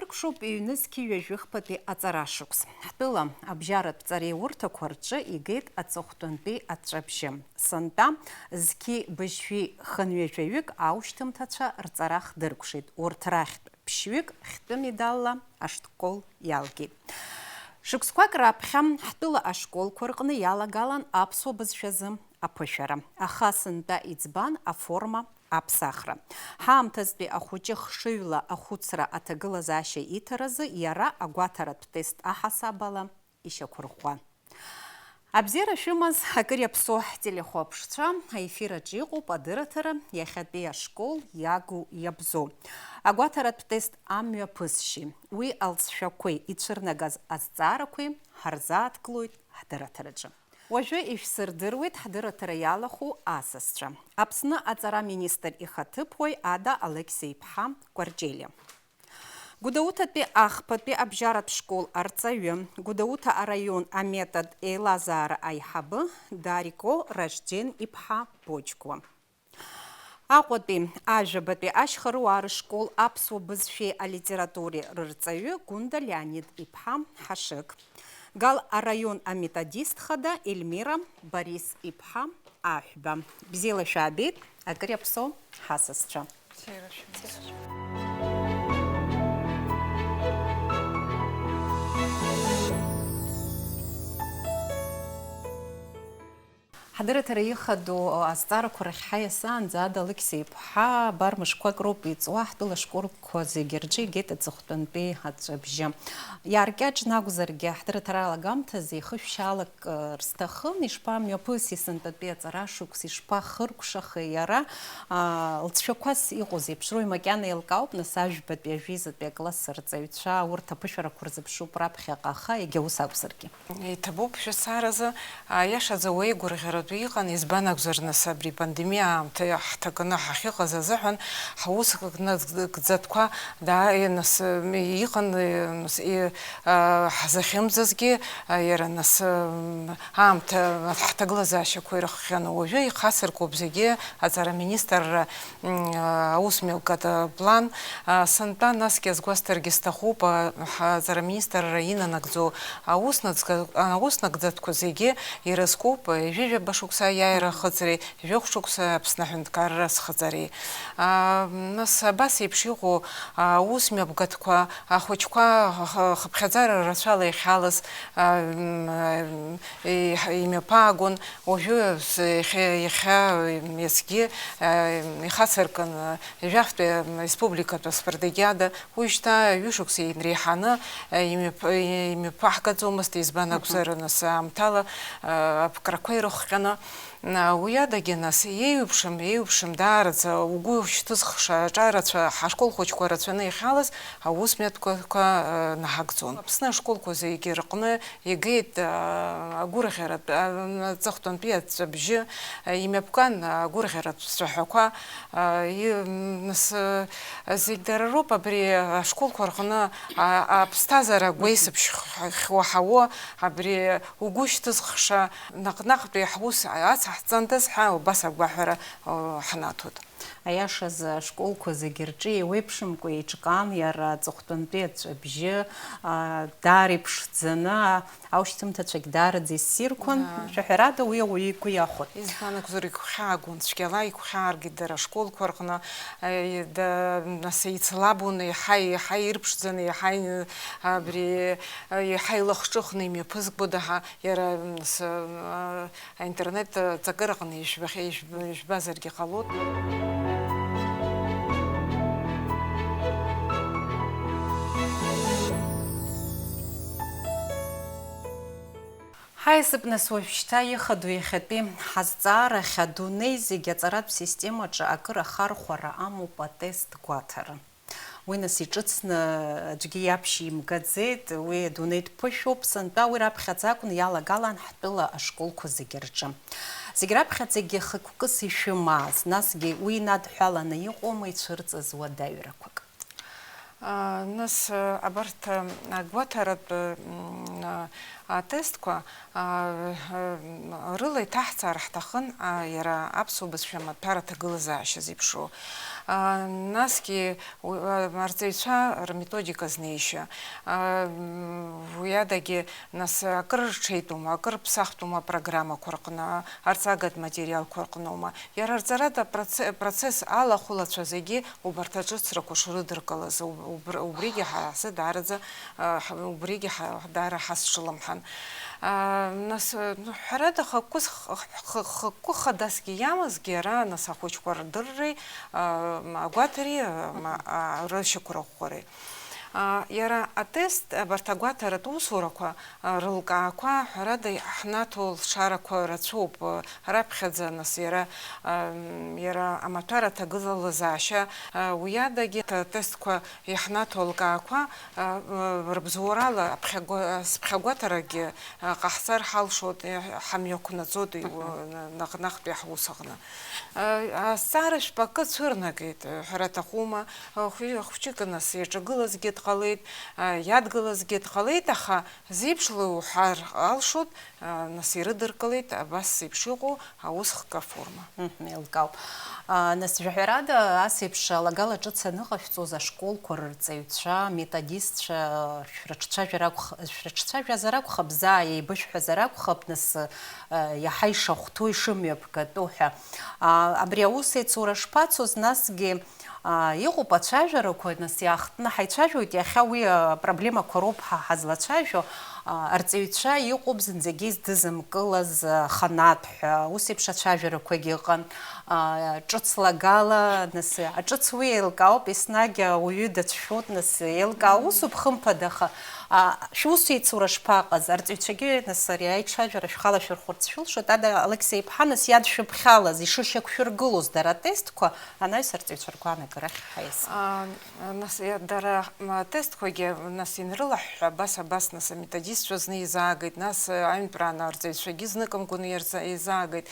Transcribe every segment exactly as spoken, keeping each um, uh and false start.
Ԥшуп ҩнызқьи ҩажәи хԥатәи аҵарашықәс. Ҳтәыла абжьаратә ҵареиурҭақәа рҿы игеит аҵыхәтәантәи аҵәҵәабжьы. Сынтәа зқьи быжьшәи хынҩажәаҩык аушьҭымҭацәа рҵара хдыркәшеит. Урҭ рахьтә ԥшьҩык хьтәы медалла ашкол иалгеит. Шықәсқәак раԥхьа ҳтәыла ашколқәа рҟны иалагалан аԥсуа бызшәазы аԥышәара. Аха сынтәа иӡбан аформа аԥсахра. Ҳаамҭазтәи ахәыҷы хшыҩла ахәыцра аҭагылазаашьа иҭаразы иара агәаҭаратә тест аҳасабала ишьақәырӷәӷәан. Абзиара шәымаз, акыр иаԥсоу ҳтелехәаԥшцәа, аефир аҿы иҟоуп адырраҭара иахьатәи ашкол иагу иабзоу. Агәаҭаратә тест амҩаԥысшьеи уи алҵшәақәеи ицәырнагаз азҵаарақәеи ҳарзааҭгылоит ҳдырраҭараҿы. Уажәы ишәсырдыруеит ҳдырраҭара иалахәу асасцәа. Аԥсны аҵара министр ихаҭыԥуаҩ Ада Алықьса-иԥҳа Кәарҷелиа. Гәдоуҭатәи ахԥатәи абжьаратә школ арҵаҩы, Гәдоуҭа араион аметод еилазаара аиҳабы Дарико Ражден-иԥҳа Боџьгәа. Аҟәатәи, Ажәабатәи ашьхарыуаа рышкол аԥсуа бызшәеи алитературеи рырҵаҩы Гәында Леонид-иԥҳа Ҳашыг. Гал араион аметодист хада Ельмира Борис-иԥҳа Аҳәба. Бзиала шәаабеит, акыр иаԥсоу ҳасасцәа. Бзиара шәымаз. Ҳадырраҭара ихадоу азҵаарақәа рахь ҳаиасаанӡа Ада Алықьса-иԥҳа абар мышқәак роуп иҵуа, ҳтәыла школқәа зегьы рҿы игеит аҵыхәтәантәи аҵәҵәабжьы. Иааркьаҿны акәзаргьы, ҳдырраҭара алагамҭазы ихышәшьаалак, э, рсҭахын, ишԥамҩаԥыси сынтәатәи аҵара шықәс, ишԥахыркәшахеи иара, аа, лҵшәақәас иҟоу зеиԥшроу макьана еилкаауп, нас, ажәбатәи, ажәизатәи акласс рҵаҩцәа, урҭ аԥышәарақәа рзыԥшуп раԥхьаҟа, аха егьа ус акәзаргьы. Иҭабуп шәасааразы, аиашазы уеигәырӷьаратәы иҟан, избан акәзар, нас, абри пандемиа аамҭа ҳҭакны ҳахьыҟаз азыҳәан, ҳусқәа нагӡатәқәа даа-, нас, иҟан, нас, и-, а, ҳзахьымӡазгьы, а, иара, нас, м, аамҭа ҳҭагылазаашьақәа ирыхҟьаны. Уажәы ихасыркуп зегьы аҵара министрра м, аус мҩаԥгатә аплан, а, сынтәа, насгьы азгәасҭаргьы сҭахуп, а, ҳаҵара министрра инанагӡо аус наӡга-, аус нагӡатәқәа зегьы ирызкуп, ҩажәижәаба шықәса аиааира ахыҵреи, жәохә шықәса Аԥсны аҳәынҭқарра азхыҵареи. А, нас абас еиԥш иҟоу аус мҩаԥгатәқәа, ахәыҷқәа х-, хыԥхьаӡара рацәала иахьалаз, а, м, а, имҩаԥаагон, уажәы с-, иахьа, иахьа, м, иацгьы, а, ихацыркын, Жәафтәи республикатә аспартакиада, уи шьҭа ҩышықәса инреиҳаны, э, имҩаԥ-, э, имҩаԥаҳгаӡомызт, избан акәзар, нас, аамҭала, э, аԥкрақәа ирыхҟьаны. Э, уи адагьы, нас, еиуеиԥшым, еиуеиԥшым даараӡа угәы шьҭызхша аҿарацәа, ҳашкол хәыҷқәа рацәаны иахьалаз аус мҩаԥгатәқәа, э, наҳагӡон. Аԥсны ашколқәа зегьы рҟны Игеит, аа, агәырӷьаратә, аа, аҵыхәтәантәи аҵәҵәабжьы, аа, имҩаԥган, аа, агәырӷьаратә цәаҳәақәа, аа, и-, м, нас, аа, зегь дара роуп абри ашколқәа рҟны, аа, аԥсҭазаара агәеисыбжь х-, х-, уаҳауа, абри угәы шьҭызхша, наҟ-наҟтәи ҳус ацаҳҵандаз ҳәа убас агәаҳәара, аа, ҳнаҭоит. Аиашазы, ашколқәа зегьы рҿы еиуеиԥшымкәа еиҿкаан иара аҵыхәтәантәи аҵәҵәабжьы, аа, даара иԥшӡаны, аушьҭымҭацәагь даараӡа иссирқәан. Ааи. Шәаҳәарада, уи ауаҩы игәы иахәон. Избан акәзар, игәхьаагон, цәгьала игәхьааргеит дара ашколқәа рҟны, аи, да-, нас еицлабон, еиҳа, еиҳа ирԥшӡаны, еиҳа ин-, абри, еиҳа илахҿыхны имҩаԥызгода ҳәа. Иара, м, с-, м, аинтернет, ы, ҵакыраҟны ижәбахьа-, ижәб-, ижәбазаргьы ҟалоит. Ҳаиасып, нас, уажәшьҭа ихадоу иахьатәи ҳазҵаарахь, адунеи зегь аҵаратә системаҿы акыр ахархәара амоуп атест гәаҭара. Уи нас иҿыцны аӡәгьы иаԥшьимгаӡеит, уи адунеи дԥышәоуп, сынтәа уи раԥхьаӡа акәны иалагалан ҳтәыла ашколқәа зегьы рҿы. Зегь раԥхьаӡагьы хықәкыс ишәымааз, насгьы уи инадҳәаланы иҟоума ицәырҵыз уадаҩрақәак? Нас абарҭ агәаҭаратә атестқәа рыла иҭаҳҵар ҳҭахын иара аԥсуа бызшәа маҭәар аҭагылазаашьа зеиԥшроу. Насгьы арҵаҩцәа рметодика знеишьа, уи адагьы, нас, акыр рҽеитәума, акыр ԥсахтәума апрограммақәа рҟны, арҵагатә материалқәа рҟноума, иара арҵаратә апроце-, процесс алахәылацәа зегьы убарҭ аҿыцрақәа шрыдыркылаз, уб-, убр-, убригьы ҳа-, ҳзы даараӡа, а, ҳ-, убригьы ҳа-, даара ҳазҿлымҳан. А, нас, ну, ҳәарада, хықәкыс-, х-, х-, хықәкы хадасгьы иамазгьы ара, нас, ахәыҷқәа рдырреи, а, агәаҭареи, а, ма-, а, рышьақәырӷәӷәареи. А, иара атест, абарҭ агәаҭаратә усурақәа, а, рылкаақәа, ҳәарада, иҳнаҭо лшарақәа рацәоуп. Раԥхьаӡа, нас, иара, а, м, иара амаҭәар аҭагылазаашьа, а, уи адагьы атестқәа иаҳнаҭо алкаақәа, а, м, рыбзоурала аԥхьагәа-, сԥхьагәаҭарагьы, а, ҟаҳҵар ҳалшоит, е, ҳамҩақәнаҵоит, иу-, Мгм. на-, наҟ-, наҟтәи ҳус аҟны. А, азҵаара шәпакы цәырнагеит, ҳәара аҭахума, а, хәи-, хәҷык, нас, иаҿагылазгьы дҟалеит, а, иадгылазгьы дҟалеит, аха зеиԥшла иуҳәар алшоит, а, нас, ирыдыркылеит абас еиԥш иҟоу аусхк аформа. Мгм, еилкаауп. А, нас, жәаҳәарада, ас еиԥш алагала ҿыц аныҟашәҵоз ашколқәа рырҵаҩцәа, методистцәа, шәрыҿцәажәар акәх-, шәрыҿцәажәазар акәхап, заа еибышәҳәазар акәхап, нас, а, иаҳа ишахәҭоу, ишымҩаԥгатәу ҳәа. А, абри аус еицура шԥацоз, насгьы, а, иҟоуп ацәажәарақәа, нас, иаахтны ҳаицәажәоит, иахьа уи апроблемақәа роуп ҳа ҳазлацәажәо. А, арҵаҩцәа иҟоуп зынӡагьы издызымкылаз, а, аханатә ҳәа, ус еиԥш ацәажәарақәагьы ыҟан. А, ҿыц лагала, нас, аҿыц уи еилкаауп, еснагь ауаҩы дацәшәоит, нас, еилкаау усуп, хымԥада, аха, а, шәус еицура шԥаҟаз? Арҵаҩцәагьы, нас, ари аицәажәара шәхала шәырхәарц шәылшоит, ада Алықьса-иԥҳа, нас, иадшәыԥхьалаз, ишышьақәшәыргылоз дара атестқәа, анаҩс арҵаҩцәа ргәаанагарахь ҳаиас. А, нас, иа-, дара, м, атестқәагьы, нас, инрылаҳәҳәа, абас, абас, нас, аметодистцәа зны еизаагеит, нас, аҩнтәрааны арҵаҩцәагьы зныкымкәаны иарза-, еизаагеит.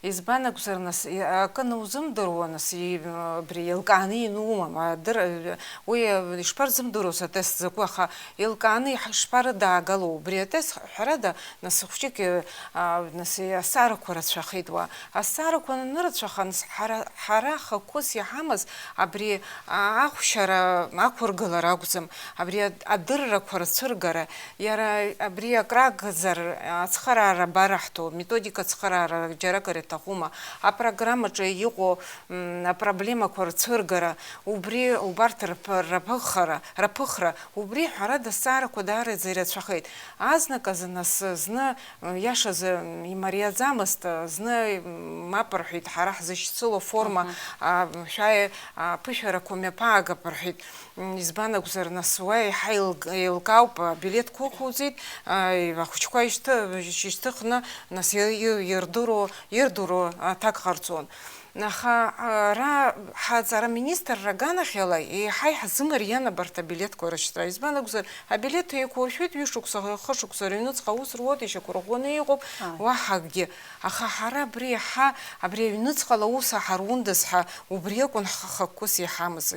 Избан акәзар, нас, и-, акы анузымдыруа, нас, и-, абри еилкааны ианумам, адыр-, уи, ишԥарзымдыруаз атест закәу, аха еилкааны иҳ-, ишԥарыдаагало убри атест, ҳәарада, нас, хәҷык, а, нас, азҵаарақәа рацәахеит уа. Азҵаарақәа анырацәаха, нас, ҳара, ҳара хықәкыс иҳамаз абри, а, ахәшьара ақәыргылара акәӡам, абри ад-, адыррақәа рцәыргара, иара абри акрагзар ацхыраара абараҳҭо, методика ацхыраара џьаракыр иаҭахума, апрограммаҿы иҟоу, м, апроблемақәа рцәыргара, убри, убарҭ рԥ-, раԥыхара, раԥыхра, убри, ҳәарада, азҵаарақәа даараӡа ирацәахеит. Азныказы, нас, зны, м, иашазы, м, имариаӡамызт, зны, м, мап рҳәеит, ҳара ҳзышьцыло форма, Мгм. а, шәааи, аԥышәарақәа мҩаԥаагап рҳәеит. М, избан акәзар, нас, уа еиҳа еилг-, еилкаауп, абилеҭқәа ықәуҵеит, а, ахәыҷқәа ишьҭы-, шьҭыхны, нас, ир-, ир-, ирдыруа, ирдыруа аҭак ҟарҵон. Аха, а, ара ҳаҵара министрра аганахьала еиҳа иаҳзымариан абарҭ абилеҭқәа рышьҭра. Избан акәзар, абилеҭ еиқәуршәеит ҩышықәса, хышықәса рыҩнуҵҟа аус руода, ишьақәырӷәӷәаны иҟоуп, Ааи. уаҳа акгьы. Аха ҳара абри еиҳа, абри аҩныҵҟала аус ҳарундаз ҳәа, убри акәын ҳхы хықәкыс иҳамаз.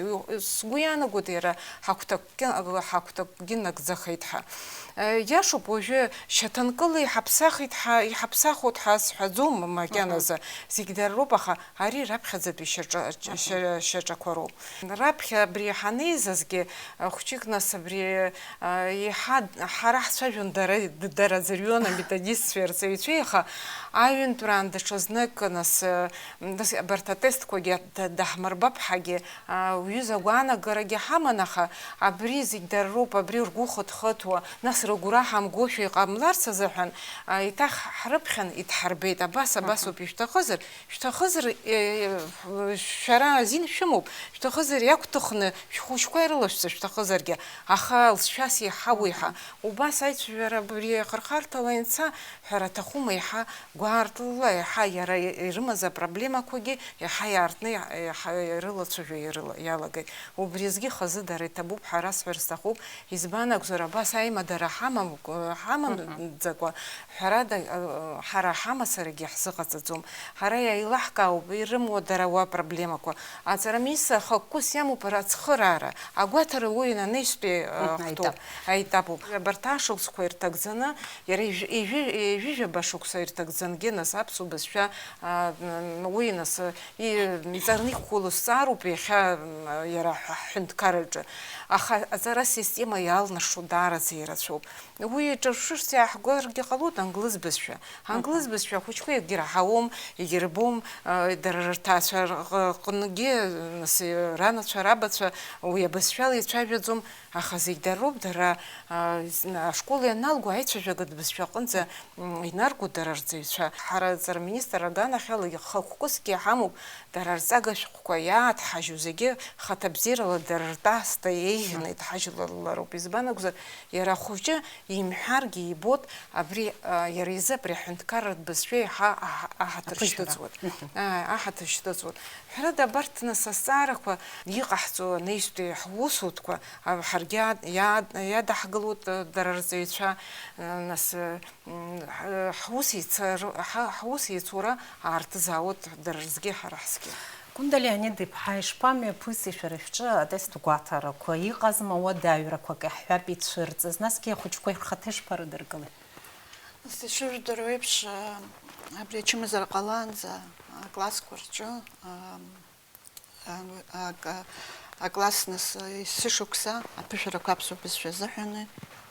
Сгәы иаанагоит, иара ҳагәҭакгьы, ҳагәҭакгьы нагӡахеит ҳәа. Э, иашоуп, уажәы шьаҭанкыла иҳаԥсахит ҳәа, иҳаԥсахуеит ҳәа сҳәаӡом макьаназы, Мгм. зегь дара роуп, аха ари раԥхьаӡатәи шьаҿа-, Мгм. шьа-, шьаҿақәа роуп. Раԥхьа абри ҳанеизазгьы, э, хәҷык, нас, абри, э, иҳа-, ҳара ҳцәажәон дара, дара аӡырҩуан аметодистцәеи арҵаҩцәеи, аха аҩынтәраан даҽазнык, нас, э, нас абарҭ атестқәагьы д-, даҳмырбап ҳәагьы, а, уҩыза агәаанагарагьы ҳаман, аха абри зегь дара роуп, абри ргәы хыҭхыҭуа, нас рыгәра ҳамгошәа иҟамларц азыҳәан, а, еиҭах ҳрыԥхьан, идҳарбеит, абас, абас Мгм. ауп, ишәҭахызар, шәҭахызар, э, шәара азин шәымоуп, шәҭахызар иақәҭыхны шәхәыҷқәа ирылашәҵа шәҭахызаргьы, аха лҵшәас еиҳа уеиҳа. Мгм. Убас аицәажәара абри ахырхарҭала ианца, ҳәара аҭахума, еиҳа гәаартыла, еиҳа иара ирымаз апроблемақәагьы еиҳа иаартны, еиҳа ирылацәажәо ирыла-, иалагеит. Убри азгьы хазы дара иҭабуп ҳәа расҳәар сҭахуп, избан акәзар, абас аимадара ҳамам-, ҳамамӡакәа, Мгм. ҳәарада, ҳара ҳамацарагьы ҳзыҟаҵаӡом. Ҳара иаилаҳкаауп, Ирымоу дара уа проблемақәа. Аҵара аминистр ахықәкыс иамоуп ацхыраара, агәаҭара уи анаҩстәи, а, Мгм, хҭоуп, аетап. Аетапуп. Абарҭ ашықәсқәа ирҭагӡаны, иара ижә-, ижәи-, ижәижәаба шықәса ирҭагӡангьы, нас, аԥсуа бызшәа, а, м, уи, нас, и-, иҵарны иқәгылоу зҵаароуп иахьа, м, иара ҳәа ҳҳәынҭқарраҿы. Аха аҵара система иаалнашо даараӡа ирацәоуп. Уи ҿырԥшырц иааҳгаргьы ҟалоит англыз бызшәа. Англыз Мгм. бызшәа ахәыҷқәа егьираҳауам, егьырбом, а, дара рҭаацәа рҟ-, рҟынгьы, нас, ранацәа, рабацәа уи абызшәала ицәажәаӡом, аха зегь дароуп, дара, а, з-, ашкол ианалго аицәажәагатә бызшәа аҟынӡа, м, инарго дара рҵаҩцәа. Ҳара аҵара министр аганахьала хықәкысгьы ҳамоуп, дара рҵага шәҟәқәа иааҭҳажьу зегьы хаҭабзиарала дара ртәаасҭа еиӷьны Мгм. иҭҳажьлалароуп. Избан акәзар, иара ахәыҷы имҳәаргьы ибот, абри, а, иара изы абри аҳәынҭқарратә бызшәа еиҳа аҳ-, аҳаҭыр Аԥыжәара. шьҭыҵуеит. Мгм. Ааи, аҳаҭыр шьҭыҵуеит. Ҳәарада, абарҭ, нас, азҵаарақәа иҟаҳҵо анаҩстәи ҳусутәқәа, а, ҳаргьы иа-, иа-, иадаҳгылоит, а, дара рҵаҩцәа, а, нас, а, м, ҳ-, ҳус еицар-, ҳа-, ҳус еицура аартызаауеит дара рзгьы, ҳара ҳзгьы. Гәында Леонид-иԥҳа, ишԥамҩаԥыси шәара шәҿы атест гәаҭарақәа? Иҟазма уадаҩрақәак, иаҳҳәап, ицәырҵыз? Насгьы ахәыҷқәа рхаҭа ишԥарыдыркылеи? Нас, ишыжәдыруа еиԥш, а, абри ачымазара ҟалаанӡа аклассқәа рҿы, а, а, ак-, акласс, нас, есышықәса аԥышәарақәа аԥсуа бызшәа азыҳәаны,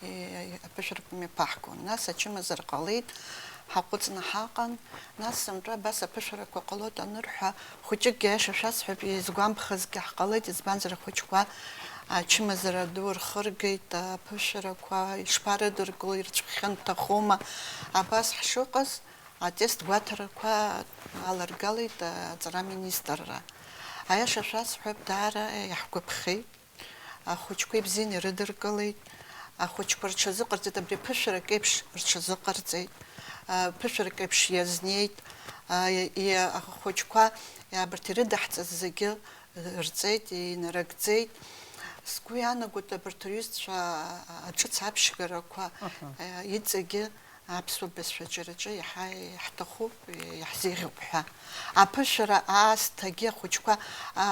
и-, аԥышәарақәа мҩаԥаҳгон. Нас ачымазара ҟалеит, ҳаҟәыҵны ҳаҟан. Нас сынтәа абас аԥышәарақәа ҟалоит анырҳәа, хәыҷыкгьы аиаша шәасҳәап, изгәамԥхазгьы ҳҟалеит, избанзар, ахәыҷқәа ачымазара ду рхыргеит, аԥышәарақәа ишԥарыдыркыло, ирцәыхьанҭахома. Абас ҳшыҟаз, атест гәаҭарақәа аларгалеит аҵара аминистрра. Аиаша шәасҳәап, даара иаҳгәаԥхеит. Ахәыҷқәа ибзианы ирыдыркылеит. Ахәыҷқәа рҽазыҟарҵеит, абри ԥышәарак еиԥш рҽазыҟарҵеит. А, ԥышәарак еиԥш иазнеит. А, и-, и-, ахәыҷқәа, абарҭ ирыдаҳҵаз зегьы рҵеит, инарыгӡеит. Сгәы иаанагоит, абарҭ рҩызцәа, а, аҿыц аԥшьгарақәа, Аҳа. а, иҵегьы аԥсуа бызшәа аҿиараҿы иаҳа иаҳҭахуп, иаҳзеиӷьуп ҳәа. Аԥышәара аасҭагьы ахәыҷқәа,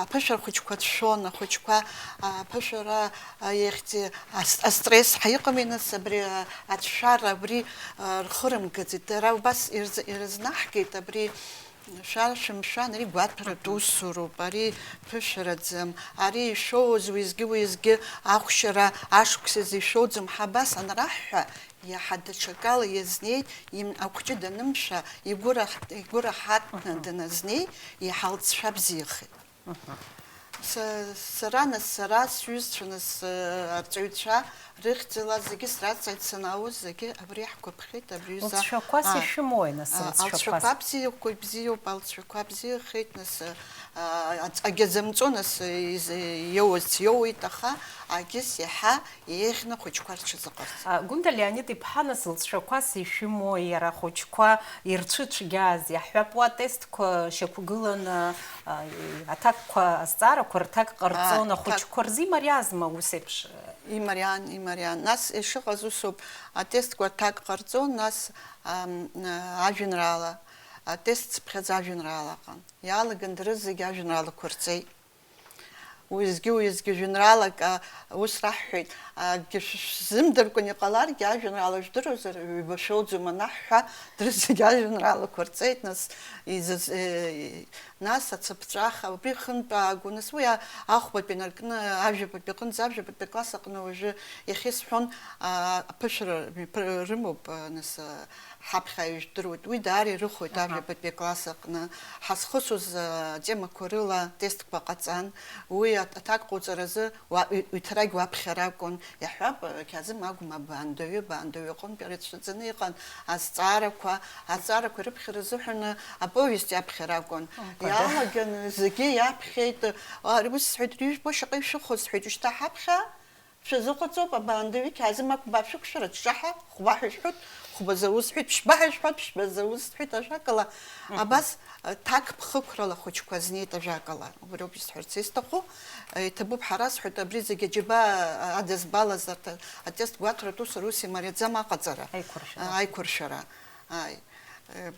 аԥышәара ахәыҷқәа цәшәон, ахәыҷқәа, аԥышәара, а, иахьӡи-, ас-, астресс ҳәа иҟами, нас, абри, а, ацәшәара, абри, а, рхы рымгаӡеит. Дара убас ирз-, ирызнаҳгеит, абри, шәара шәымшәан, ари гәаҭаратә усуроуп, ари ԥышәараӡам, ари ишәоуз уеизгьы-уеизгьы ахәшьара ашықәсазы ишәоуӡом ҳәа абас анраҳҳәа, иаҳа даҽакала иазнеит, им-, ахәҷы данымшәа, игәы раҳ-, игәы раҳаҭны Мгм. даназнеи, иаҳа лҵшәа бзиахеит. Мгм. Са, сара, нас, сара, сҩызцәа, нас, э, арҵаҩцәа рыхьӡала зегьы срацҵааит, санаауаз зегьы абри иаҳгәаԥхеит, абри ҩыза. Лҵшәақәас А, ишәымои, нас, а, лҵшәақәас? Алҵшәақәа бзиақәа, бзиоуп, алҵшәақәа бзиахеит, нас, а, аҵ-, агьаӡамҵо, нас, из-, иоуз иоуеит, аха агьыс иаҳа еиӷьны ахәыҷқәа рҽазыҟарҵеит. А, Гәында Леонид-иԥҳа, нас, лҵшәақәас ишәымои, иара ахәыҷқәа ирцәыцәгьааз, иаҳҳәап, уа атестқәа шьақәгыланы, а, аҭакқәа, азҵаарақәа рҭак ҟарҵон, А, ахәыҷқәа рзы имариазма ус еиԥш? Имариан, имариан. Нас ишыҟаз усоуп, атестқәа аҭак ҟарҵон, нас, ам, а, ажәеинраала, атест цыԥхьаӡа ажәеинраала ыҟан. Иалаган дара зегьы ажәеинраалақәа рҵеит. Уеизгьы, уеизгьы жәеинраалак, а, ус раҳҳәеит, акгьы шә-, шәзымдыркәан иҟаларгьы, ажәеинраала жәдыруазар, ҩба шәоуӡом анаҳҳәа, дара зегьы ажәеинраалақәа рҵеит, нас, изыз-, э, нас ацыԥҵәаха, убри хынтә аагон, нас уи а-, ахәбатәи инаркны, ажәабатәи аҟынӡа, ажәабатәи акласс аҟны уажәы иахьа исҳәон, а, аԥышәара мҩаԥы-, рымоуп, а, нас, а, ҳаԥхьа ижәдыруеит. Уи даара ирыхоит Аҳа. Ажәабатәи акласс аҟны. Ҳазхысуаз, а, темақәа рыла тестқәа ҟаҵан. Уи аҭ-, аҭак ҟауҵаразы уа-, ҩ-, ҩҭарагь уаԥхьар акәын. Иаҳҳәап, а, Қьаазым Агәма Баандаҩы, Баандаҩы аҟынтә ирацәаӡаны иҟан азҵаарақәа. Азҵаарақәа ирыԥхьара азыҳәаны аповест иаԥхьар акәын. Мгм. Иалаган зегьы иаԥхьеит. А, ус сҳәеит, ижәбо шаҟа ишәыхәо, сҳәеит, шьҭа ҳаԥхьа шәазыҟаҵоуп, Абаандаҩы Қьаазым Агәба шәықәшәара ҿҿаҳа, хәба ҳәа ишәҳәоит, хәба заузҳәеит, ԥшьба ҳәа ишәҳәоит, ԥшьба заузҳәеит, ажәакала, Мгм. Абас, э, ҭакԥхықәрала ахәыҷқәа знеит, ажәакала. Убриоуп исҳәарц исҭаху, э, иҭабуп ҳәа расҳәоит, абри зегьы аџьабаа, э, адызбалаз арҭ, атест гәаҭаратә усура ус имариаӡам аҟаҵара. Аиқәыршәара. Аиқәыршәара. Ааи. Э,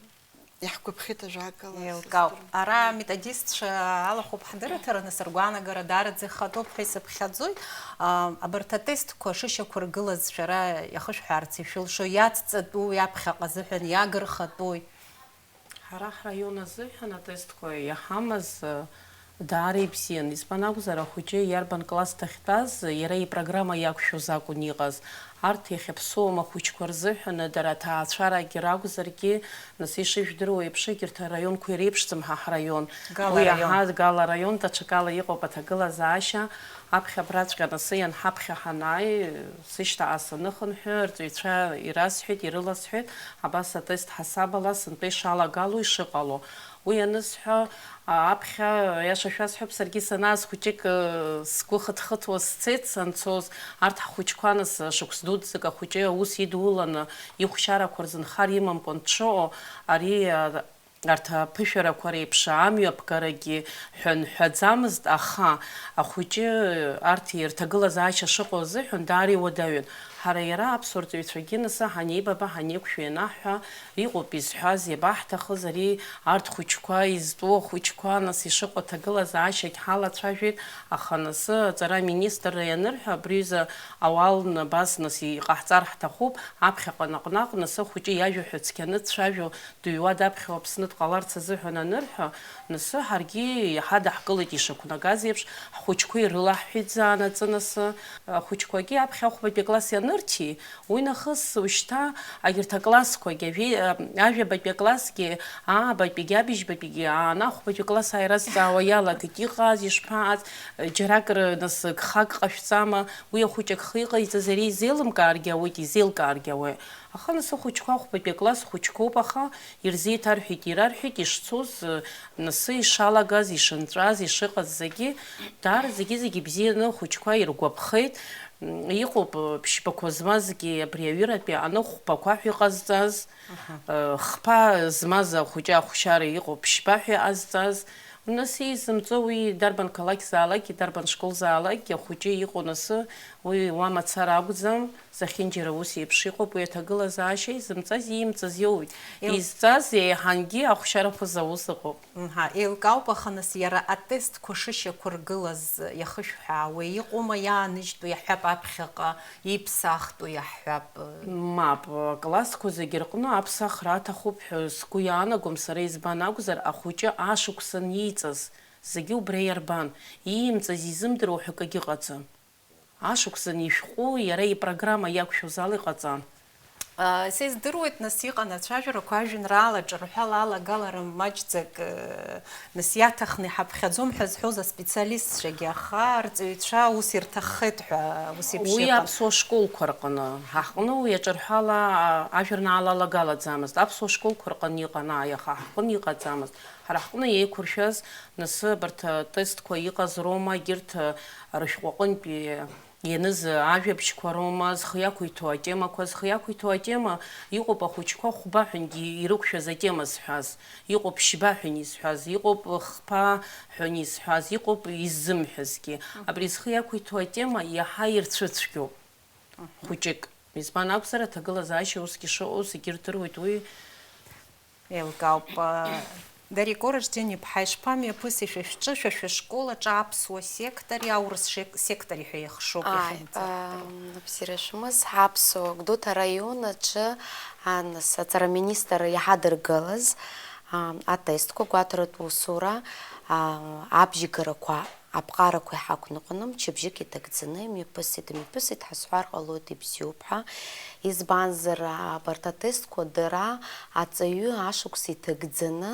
Иаҳгәаԥхеит ажәакала. Еилкаауп. Ара аметодистцәа алахәуп ҳдырраҭара, нас ргәаанагара даараӡа ихатәуп ҳәа исыԥхьаӡоит. А, абарҭ атестқәа шышьақәыргылаз шәара иахышәҳәаарц ишәылшо, иацҵатәу, иаԥхьаҟа азыҳәан иагырхатәуи? Ҳара ҳраион азыҳәан атестқәа иаҳамаз, даара ибзиан. Избан акәзар, ахәыҷы иарбан класс дахьтәаз, иара ипрограмма иақәшәоз акәын иҟаз. Арҭ иахьаԥсуам ахәыҷқәа рзыҳәан, дара аҭаацәарагьы ракәзаргьы, нас ишыжәдыруа еиԥш, егьырҭ араионқәа иреиԥшӡам ҳа ҳраион. Гала Уи раион. Аҳа, Гала араион даҽакала иҟоуп аҭагылазаашьа. Аԥхьа абраҵәҟьа анысы ианҳаԥхьа ҳанааи, сышьҭахьҟа саныхынҳәы, арҵаҩцәа ирасҳәеит, ирыласҳәеит, абас атест ҳасабала сынтәа ишалагало, ишыҟало. Уи анысҳәа, а, аԥхьа, аиаша шәасҳәап, саргьы санааз хәыҷык, ы, сгәы хыҭхыҭуа сцеит санцоз, арҭ ҳхәыҷқәа нас шықәс дуӡӡак ахәыҷы аус идуланы, ихәшьарақәа рзы нхар имамкәан дшыҟоу, ари, а, арҭ аԥышәарақәа реиԥш амҩаԥгарагьы ҳәа нҳәаӡамызт, аха ахәыҷы арҭ ирҭагылазаашьа шыҟоу азыҳәан даара иуадаҩын. Ҳара иара аԥсуа рҵаҩцәагьы нас ҳанеибаба, ҳанеиқәшәа ианаҳҳәа, иҟоуп изҳәаз, иабаҳҭахыз ари, арҭ хәыҷқәа, изтәу ахәыҷқәа, нас ишыҟоу аҭагылазаашьагь ҳалацәажәеит, аха нас аҵара аминистрра ианырҳәа, абри аҩыза ауал абас нас иҟаҳҵар ҳҭахуп, аԥхьаҟа наҟ-наҟ нас ахәыҷы иажәа ҳәа цқьаны дцәажәо, дыҩуа даԥхьо Аԥсны дҟаларц азыҳәан анырҳәа, нас ҳаргьы иаҳа даҳкылеит ишақәнагаз еиԥш, ҳхәыҷқәа ирылаҳҳәеит заанаҵы нас. Ахәыҷқәагьы аԥхьа ахәбатәи акласс ианырҭи, уи нахыс ушьҭа егьырҭ аклассқәагьы, ажәи-, а, ажәабатәи аклассгьы, аабатәигьы, абыжьбатәигьы ааны ахәбатәи акласс ааира азҵаауа иалагеит, иҟааз, ишԥааӡ, џьаракыр нас гхак ҟашәҵама, уи ахәыҷ агха иҟаиҵаз иара изеилымкааргьы ауеит, изеилкааргьы ауеит. Аха нас ахәыҷқәа ахәбатәи акласс хәыҷқәоуп, аха ирзеиҭарҳәеит, ирарҳәеит ишцоз, нас ишалагаз, ишынҵәаз, ишыҟаз зегьы, даара зегьы-зегьы бзианы ахәыҷқәа иргәаԥхеит. М, иҟоуп, ԥшьбақәа змазгьы абри аҩыратәи аныхәбақәа ҳәа иҟазҵаз, э, хԥа змаз ахәыҷы ахәшьара иҟоуп ԥшьба ҳәа иҟазҵаз. Нас изымҵо уи дарбан қалақьзаалакгьы, дарбан школзаалакгьы ахәыҷы иҟоу нас уи уа мацара акәӡам. Зехьынџьара ус еиԥш иҟоуп, уи аҭагылазаашьа изымҵаз иимҵаз иоуит. Ил- Изҵаз еиҳангьы ахәшьарақәа зауз ыҟоуп. Мҳа, еилкаауп, аха нас иара атестқәа шышьақәыргылаз иахышәҳәаауеи, иҟоума иааныжьтәу, иаҳҳәап, аԥхьаҟа иԥсахтәу иаҳҳәап. Мап, аклассқәа зегьы рҟны аԥсахра аҭахуп ҳәа сгәы иаанагом сара, избан акәзар, ахәыҷы ашықәсан ииҵаз зегьы убра иарбан, иимҵаз изымдыруа ҳәа акгьы ыҟаӡам. Ашықәсан ишәҟәы иара ипрограмма иақәшәоз ала иҟаҵан. А, са издыруеит, нас иҟан ацәажәарақәа ажәеинраала ҿырҳәала алагалара маҷӡак, э, нас иаҭахны иҳаԥхьаӡом ҳәа зҳәоз аспециалистцәагьы, аха арҵаҩцәа ус ирҭаххеит ҳәа, ус еиԥш Уи иҟан. Аԥсуа школқәа рҟны, ҳаҟны уи аҿырҳәала, а, ажәеинраала алагалаӡамызт. Аԥсуа школқәа рҟны иҟан, ааи, аха ҳҟны иҟаӡамызт. Ҳара ҳҟны еиқәыршәаз, нас абарҭ атестқәа иҟаз роума, егьырҭ, а, рышәҟәы аҟынтәи ианыз ажәабжьқәа роума, зхы иақәиҭу атемақәа, зхы иақәиҭу атема иҟоуп ахәыҷқәа хәба ҳәангьы ирықәшәаз атема зҳәаз, иҟоуп ԥшьба ҳәан изҳәаз, иҟоуп хԥа ҳәан изҳәаз, иҟоуп иззымҳәазгьы. Абри зхы иақәиҭу атема иаҳа ирцәыцәгьоуп хәыҷык. Избан акәзар, аҭагылазаашьа усгьы шыҟоу зегьы ирдыруеит уи. Еилкаауп. Дарико Ражден-иԥҳа, ишԥамҩаԥыси шәа шәҿы, шәа шәышкол аҿы аԥсуа сектори аурыс шек-, сектори ҳәа иахшоуп Ааи, иахьынӡаҳдыруа. Ам, бзиара шәымаз, ҳаԥсуа Гәдоуҭа араион аҿы, а, нас, аҵара аминистр иҳадыргалаз, а, атестқәа, гәаҭаратә усура, а, абжьгарақәа аԥҟарақәа иҳақәныҟәаны, мчыбжьык иҭагӡаны имҩаԥысит, имҩаԥысит ҳазҳәар ҟалоит, ибзиоуп ҳәа. Избанзар, абарҭ атестқәа дара аҵаҩы ашықәс иҭагӡаны,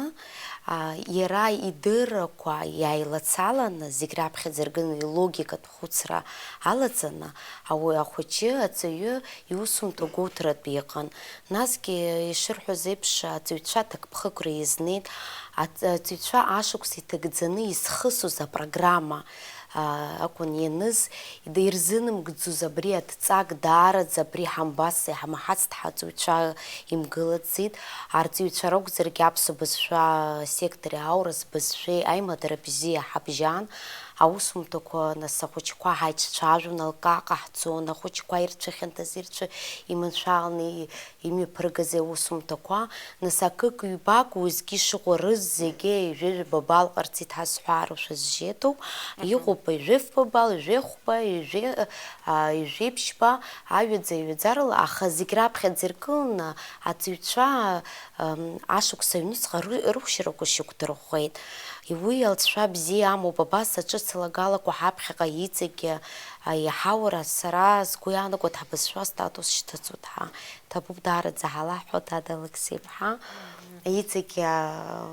а, иара идыррақәа иааилацаланы, зегь раԥхьаӡа ирганы илогикатә хәыцра алаҵаны, ауаҩы ахәыҷы аҵаҩы иусумҭа гәоуҭаратәы иҟан. Насгьы, ишырҳәоз еиԥш, аҵаҩцәа ҭакԥхықәра иазнеит, аҵ-, аҵаҩцәа ашықәс иҭагӡаны изхысыз апрограмма, а, акәын ианыз, ид-, ирзынамгӡоз абри адҵак даараӡа абри ҳамбац, иҳамаҳацт ҳаҵаҩцәа имгылаӡеит. Арҵаҩцәа ракәзаргьы аԥсуа бызшәа сектори аурыс бызшәеи аимадара бзиа ҳабжьан. аусумҭақәа, нас, ахәыҷқәа ҳаицәцәажәон, алкаа ҟаҳҵон, ахәыҷқәа ирцәыхьанҭаз, ирцәы иманшәаланы и-, имҩаԥыргаз аусумҭақәа, нас, акык-ҩбак уеизгьы ишыҟоу рызегьы ҩажәа ба балл ҟарҵеит ҳәа сҳәару шәызжьеитоуп. Мгм. Иҟоуп ҩажәи фба балл, ҩажәи хәба, ҩажәи, а, ҩажәи ԥшьба, аҩаӡа-ҩаӡарала, аха зегь раԥхьаӡа иргыланы аҵаҩцәа, ам, ашықәс аҩнуҵҟа ры-, рықәшьрақәа шьақәдырӷәӷәеит. Уи алҵшәа бзиа амоуп, абас аҿыц алагалақәа ҳаԥхьаҟа иҵегьы, а, иаҳаура, сара сгәы иаанагоит, ҳбызшәа астатус шьҭыҵуеит ҳәа. Ҭабуп даараӡа ҳалаҳәо, Дада Алықьсеи-ԥҳа. Иҵегьы, а,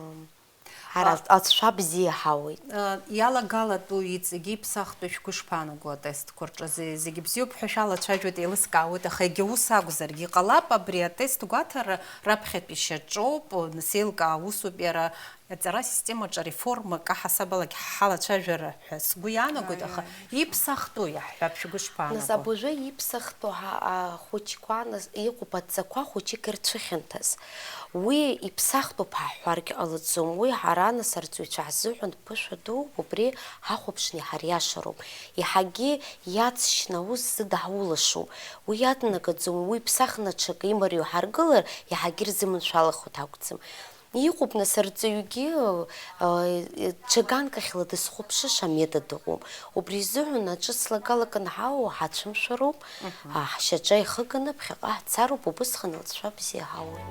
ҳара А, алҵшәа бзиа ҳауеит. А, иалагалатәу иҵегьы иԥсахтәу шәгәы шԥаанаго атестқәа рҿы? Зе-, зегьы бзиоуп ҳәа шәалацәажәоит, еилыскаауеит, аха егьа ус акәзаргьы иҟалап, абри атест гәаҭара раԥхьатәи шьаҿоуп, нас еилкаа усуп иара, аҵара асистемаҿы ареформа каҳасабалагь ҳалацәажәара ҳәа сгәы иаанагоит, аха Аиаи. Иԥсахтәу иаҳҳәап, шәгәы Нас шԥаанаго? Абыржәы иԥсахтәу ҳа-, ахәыҷқәа, нас, иҟоуп адҵақәа хәыҷык ирцәыхьанҭаз. Уи иԥсахтәуп ҳәа ҳҳәаргьы ҟалаӡом. Уи ҳара, нас, арҵаҩцәа ҳзыҳәан ԥышәа дууп, убри ҳахәаԥшны иҳариашароуп. Иаҳагьы иаҵшьны аус зыдаҳулашоу. Уи иаднагаӡом, уи ԥсахны ҽакы имариоу ҳаргылар, иаҳагьы ирзыманшәалахоит акәӡам. Иҟоуп, нас, арҵаҩгьы, э, ҽа ганкахьала дызхәаԥшыша метод ыҟоуп. Убри изыҳәан аҿыц лагалак анҳауа ҳацәымшәароуп, Мгм. а, ҳшьаҿа ихыганы ԥхьаҟа ҳцароуп, убысҟан алҵшәа бзиа ҳауеит.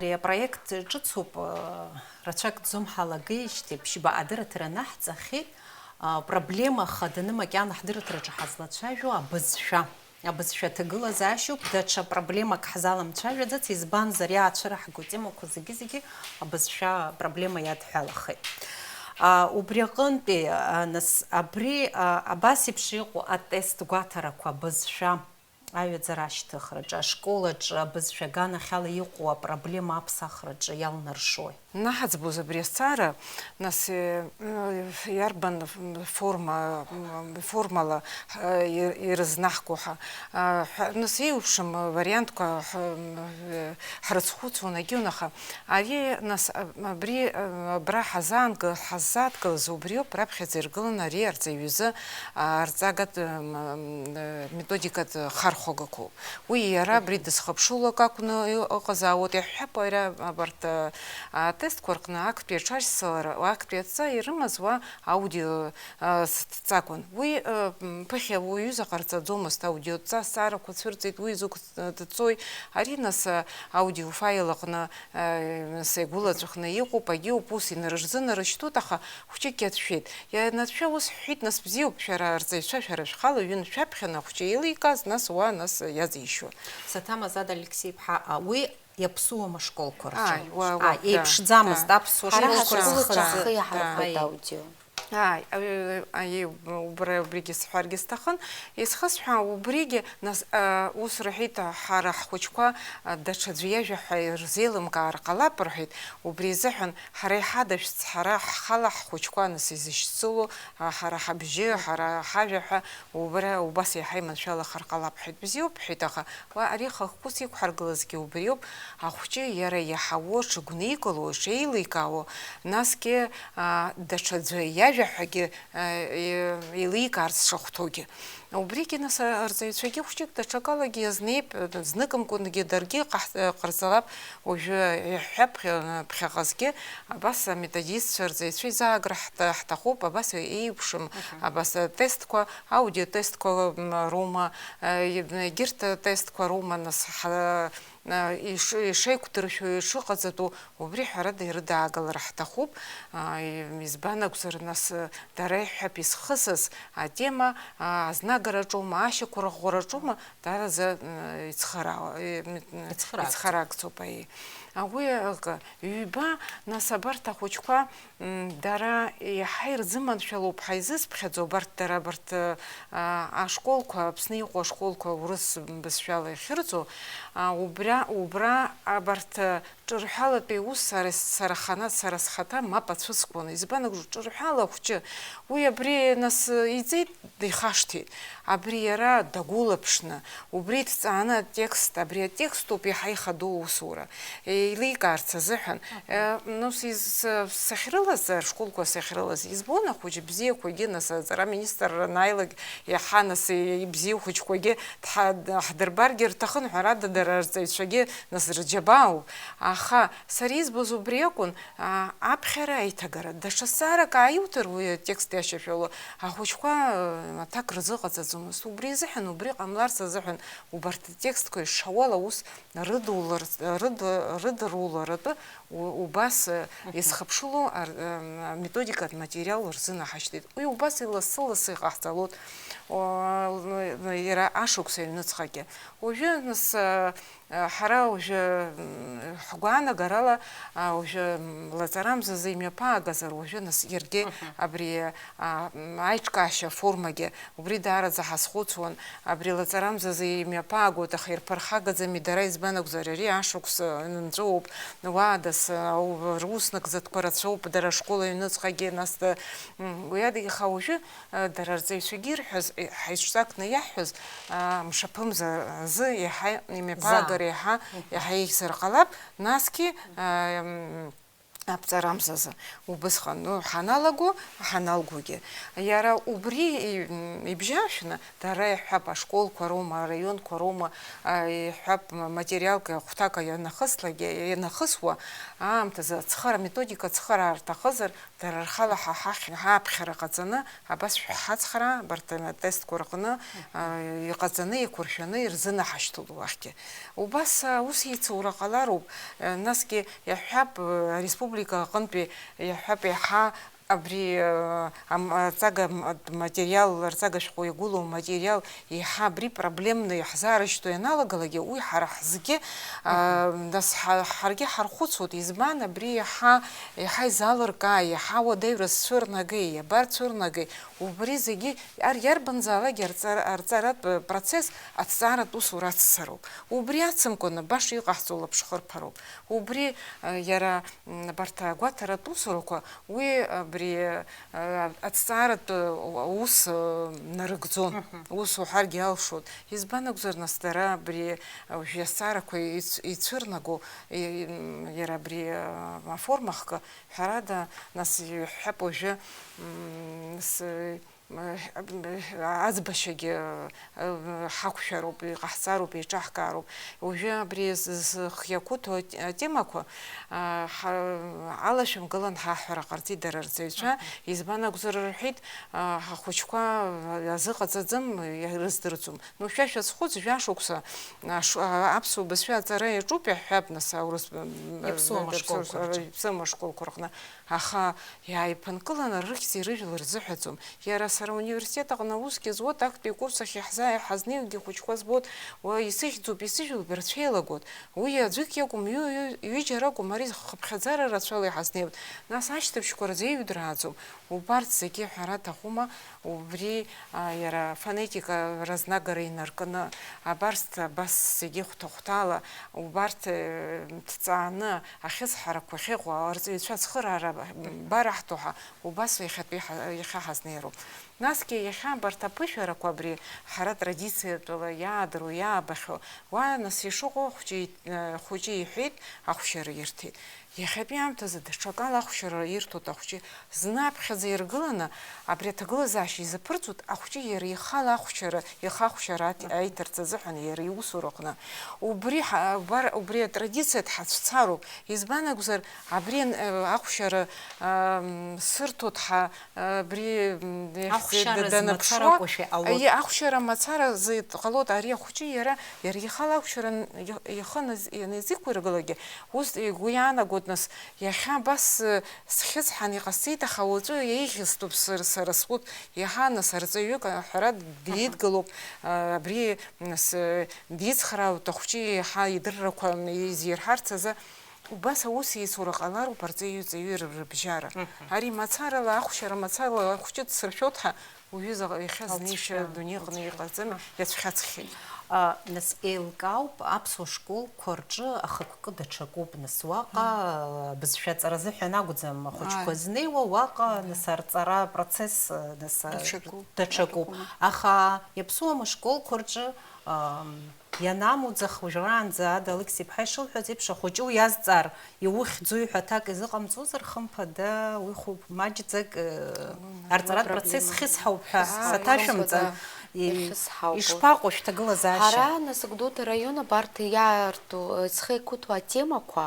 Ари апроект ҿыцуп, э, рацәак ӡом ҳалагеижьҭеи, ԥшьба адырраҭара анаҳҵахьеит, а, проблема хаданы макьана ҳдырраҭараҿы ҳазлацәажәо абызшәа. Абызшәа аҭагылазаашьоуп, даҽа проблемак ҳзаламцәажәаӡац, избанзар, иаацәыраҳго атемақәа зегьы-зегьы абызшәа апроблема иадҳәалахеит. А, убри аҟынтәи, а, нас, абри, а, абас еиԥш иҟоу атест гәаҭарақәа абызшәа аҩаӡара ашьҭыхраҿы, ашкол аҿы абызшәа аганахьала иҟоу апроблема аԥсахраҿы иалнаршои? Наҳаӡбоз абри азҵаара, нас, э, м, иарбан форма, м, формала, э, ир-, ирызнаҳго ҳәа, э, ҳәа, нас, еиуеиԥшым вариантқәа ҳ-, м, э, ҳрызхәыцуан, агьиунаха, ари, нас, а-, абри, э, абра ҳазаанга-, ҳаззааҭгылаз убриоуп, раԥхьаӡа иргыланы ари арҵаҩ изы, а, арҵагатә, м, м, э, методикатә хархәагақәоуп. Уи иара абри дызхыԥшыло акы акәны ы-, ыҟазаауеит, иаҳҳәап, иара абарҭ, а, атестқәа рҟны актәи аҽарсалара, актәи адҵа ирымаз уа аудио, а, с-, дҵакуан. Уи, а, м, ԥыхьа уаҩы заҟарҵаӡомызт, аудио дҵа азҵаарақәа цәырҵит, уи зықәҵ-, дҵои, ари нас, а, аудиофайл аҟны, а, сегәылаҵәахны иҟоуп, агьиуп, ус инарыжьӡы нарышьҭуеит, аха хәҷыкгьы ацәшәеит. Ианацәшәа ус ҳҳәеит, нас бзиоуп, шәара арҵаҩцәа, шәара шәхала ҩынтә шәаԥхьаны ахәҷы еиликааз, нас уа, нас иаҵишьуа. Саҭамазада Алексеи-иԥҳа, а, уи иаԥсуам ашколқәа рҿы. Ааи, уа, уа, Ааи, да, еиԥшӡамызт да. Аԥсуа Ҳара школқәа ҳашколқәа рзы. Рхы иаҳархәеит Ааи. Аудио. Ааи, аҩ-, аҩ-, аи, убра, убригьы сҳәаргьы сҭахын, исхысҳәаан, убригьы, нас, а, ус рҳәеит, ҳара ҳхәыҷқәа, а, даҽаӡәы иажәа ҳәа ирзеилымкаар ҟалап, рҳәеит, убри изыҳәан ҳара иҳадашәҵ, ҳара ҳхала ҳхәыҷқәа, нас, изышьцыло, а, ҳара ҳабжьы, ҳара ҳажәа ҳәа убра убас иаҳа иманшәалахар ҟалап, ҳәеит, бзиоуп, ҳәеит, аха уа ари хықәкыс иқәҳаргылазгьы убриоуп, ахәҷы иара иаҳауо, дшыгәникыло, дшеиликаауо, насгьы, а, даҽаӡәы иажәа ҳәагьы, а, и-, еиликаарц дшахәҭоугьы. Убригьы, нас, арҵаҩцәагьы хәҷык даҽакалагьы иазнеип, зныкымкәангьы даргьы ҟаҳ-, ҟарҵалап, уажәы иаҳҳәап, ԥхьа-, ԥхьаҟазгьы абас аметодистцәа, арҵаҩцәа изаагра ҳҭа-, ҳҭахуп, абас еиуеиԥшым, Мгм. абас атестқәа, аудиотестқәа, м, роума, э, егьырҭ атестқәа роума, нас, ҳа-, э, иш-, ишеиқәдыршәо, ишыҟаҵатәу, убри ҳәарада ирыдаагалар ҳҭахуп. А, и-, избан акәзар, нас, э, дара иҳәап изхысыз атема, а, азнагараҿоума, ашьақәырӷәӷәараҿоума, даараӡа, м, ицхыраауа-, э, м, Ицхыраагӡоуп. Ицхыраагӡоуп, аиеи. А, уи акы, ҩба, нас, абарҭ ахәыҷқәа, м, дара иаҳа ирзыманшәалоуп ҳәа изысԥхьаӡо, абарҭ дара, абарҭ, а, ашколқәа, Аԥсны иҟоу ашколқәа урыс бызшәала иахьырҵо, а, убра, убра абарҭ, а, Ҿырҳәалатәи аус сара, сара хана, сара схаҭа мап ацәыскуан. Избан акәзар, ҿырҳәала ахәҷы, уи абри нас иҵеит, дихашҭит. Абри иара дагәылаԥшны, убри дҵааны атекст, абри атекст ауп иаҳа ихадоу аусура, еиликаарц азыҳәан. Э, ну, сиз-, с-, сахьрылаз, ашколқәа сахьрылаз, избон ахәыҷы бзиақәагьы, нас аҵара министр анааилак, иаҳа нас ибзиа хәыҷқәагьы дҳа-, ҳдырбаргьы рҭахын, ҳәарада, дара рҵаҩцәагьы нас рџьабаауп. Аха сара избоз убри акәын, а, аԥхьара аиҭагара. Даҽа зҵаарак ааиуҭар уи атекст иашьашәало, ахәыҷқәа, э, аҭак рзыҟаҵаӡомызт. Убри изыҳәан убри ҟамларц азыҳәан убарҭ атекстқәа ишауала аус рыдулар-, рыд-, рыдыруларатәы у-, убас, э, Мгм. изхыԥшыло ар-, э, аметодикатә материал рзынаҳашьҭит. Уи убас илассы-лассы иҟаҳҵалот, о, иара ашықәс аҩныҵҟагьы. Уажәы, нас, э, э, ҳара уажәы, м, ҳгәаанагарала, а, уажәы, м, лаҵарамзазы имҩаԥаагазар, уажәы, нас, иаргьы Мгм. абри, а, м, аиҿкаашьа аформагьы Убри даараӡа ҳазхәыцуан, абри лаҵарамзазы имҩаԥаагоит, аха ирԥырхагаӡами, дара, избан акәзар, ари ашықәс нҵәоуп, уаадас, рус нагӡатәқәа рацәоуп, дара ашкол аҩныҵҟагьы, нас, м, уи ада, аха уажәы, а, дара рҵаҩцәагьы ирҳәаз, е, ҳаицҿакны иаҳҳәаз, а, мшаԥымза азы иаҳа имҩаԥаагара За. иаҳа, Мгм. иаҳа еиӷьзар ҟалап, насгьы, а, м, Аԥҵарамзазы убысҟан, ну, ҳаналаго, ҳаналгогьы. Иара убри и-, м, ибжьашәны, дара иҳәап, ашколқәа роума, араионқәа роума, а, иҳәап, м-, материалк ахәҭак ианахыслак, ианахысуа аамҭазы ацхыра, аметодика ацхыраара рҭахызар, дара рхала ҳа ҳахь, ҳаԥхьара ҟаҵаны, Абас шәҳацхраа, абарҭ атестқәа рҟны, а, иҟаҵаны, еиқәыршәаны ирзынаҳашьҭуп уахьгьы. Убас аус еицура ҟалароуп, а, насгьы иаҳҳәап, а, ареспублика аҟынтәи иаҳҳәап, еиҳа абри, а, ам-, арҵага м-, материал, арҵага шәҟәы иагәылоу материал еиҳа абри проблемны иаҳзаарышьҭуа ианалагалакгьы, уи ҳара ҳзгьы, а, Мгм. нас ҳа-, ҳаргьы ҳархәыцуеит, избан абри еиҳа, еиҳа изалыркаа, еиҳа уадаҩра зцәырнагеи, иабарцәырнагеи, Убри зегьы ар-, иарбанзаалак арҵара-, арҵаратә процесс, аҭҵааратә усура аццароуп. Убри ацымкәаны баша иҟаҳҵо лаԥшхырԥароуп. Убри, э, иара, м, абарҭ агәаҭаратә усурақәа, уи абри, э, аҭҵааратә, э, ус, э, нарыгӡон. Мгм. Ус уҳәаргьы алшоит. Избан акәзар, нас, дара абри, э, уажә иазҵаарақәа иц-, ицәырнаго, и-, м, иара абри, э, аформа хкы, ҳәарада, нас, иҳәап уажәы, м, с-, Аӡбашьагьы, э, ҳақәшәароуп, иҟаҳҵароуп, еиҿаҳкаароуп. Уажәы абри з-, зхы иақәыҭоу ат-, атемақәа, а, ҳа-, алашәымгалан ҳаҳәара ҟарҵеит дара рҵаҩцәа, Мгм. избан акәзар рҳәеит, а, ҳахәыҷқәа азыҟаҵаӡам, ирыздырӡом. Ну, шәа шәазхәыц, жәашықәса, а, ш-, а, аԥсуа бызшәа аҵара иаҿуп, иаҳҳәап, нас, аурыс, м, Иаԥсуам м, ашколқәа рҿы. Иаԥсуам ашколқәа рҟны. Аха иааиԥынкыланы рыхьӡи рыжәлеи рзыҳәаӡом. Иара сара ауниверситет аҟны аусгьы зуеит, актәи акурс ахь иаҳзаа-, ҳазнеигьы ахәыҷқәа збоит, уа исыхьӡуп, исыжәлоуп, ирцәеилагоит. Уи аӡәык иакәым, ҩы-, ҩы-, ҩыџьа ракәым, ари хыԥхьаӡара рацәала иҳазнеиуеит. Нас ашьҭыбжьқәа рзеиҩыдрааӡом. Убарҭ зегьы ҳәара аҭахума? Убри, а, иара афонетика разнагара инаркны, абарҭ абас зегьы хәҭа-хәҭала, убарҭ, э, ҭҵааны, ахьыцҳарақәа ахьыҟоу, арҵаҩцәа ацхыраара бараҳҭо ҳәа, убас иахьатәи ҳа-, иахьа ҳазнеироуп. Насгьы иахьа абарҭ аԥышәарақәа абри ҳара традициатәыла иаадыруа, иаабахьоу, уа нас ишыҟоу ахәҷы, э, хәыҷы иҳәеит, ахәшьара ирҭеит. Иахьатәи аамҭазы даҽакала ахәшьара ирҭоит ахәҷы. Зны аԥхьаӡа иргыланы, абри аҭагылазаашьа изаԥырҵоит, ахәҷы иара ихала ахәшьара, ихы ахәшьара аҭ-, аиҭарц азыҳәан иара иусураҟны. Убри ҳа-, убар-, убри атрадициа дҳацәцароуп. Избан акәзар, абри ан-, э, ахәшьара, ам, сырҭоит ҳа-, Абри, м, иахьӡ-, Ахәшьара даныԥшуа, змацаракәашәа иҟалоит. Аи, ахәшьара мацара зы дҟалоит, ари ахәҷы иара, иара ихала ахәшьара н-, ихы наз-, ианазықәиргылакгьы, ус игәы иаанагоит, нас, иахьа абас, э, схьысҳан иҟасҵеит, аха уаҵәы еиӷьыстәуп сар-, сара сгәы, иаҳа, нас, арҵаҩык, аҳәара дидгылоуп, а, абри, нас, э, дицхраауеит, ахәҷы иаҳа идыррақәа изирҳарц азы. Убас аус еицура ҟалароуп арҵаҩы-ҵаҩы рыбжьара. Мгм. Ари мацарала, ахәшьара мацарала ахәҷы дсыршәоит ҳәа, уҩыза иахьа знеишьа Алҵшәа. Адунеиҟны Алҵшәа. Иҟаӡами, иацәхьаҵхьеит. А, нас еилкаауп, аԥсуа школқәа рҿы ахықәкы даҽакуп, нас уаҟа, а, бызшәа аҵара азыҳәан акәӡам ахәыҷқәа, ааи, знеиуа, уаҟа, ааи, нас арҵара апроцесс, а, нас, а, даҽакуп, даҽакуп. Даҽакуп. Аха иаԥсуам ашколқәа рҿы, ам, ианамуӡах уажәраанӡа Ада Алықьса-иԥҳа ишылҳәаз еиԥш, ахәыҷы уиазҵаар, иухьӡуи ҳәа аҭак изыҟамҵозар, хымԥада, уи хәы маҷӡак, э, арҵаратә процесс хьысҳауп ҳәа саҭашәымҵан. Иахьысҳауп. Ишԥаҟоу шәҭагылазаашьа? Ҳара, нас, Гәдоуҭа араион абарҭ иаарту, э, зхы еиқәыҭәу атемақәа,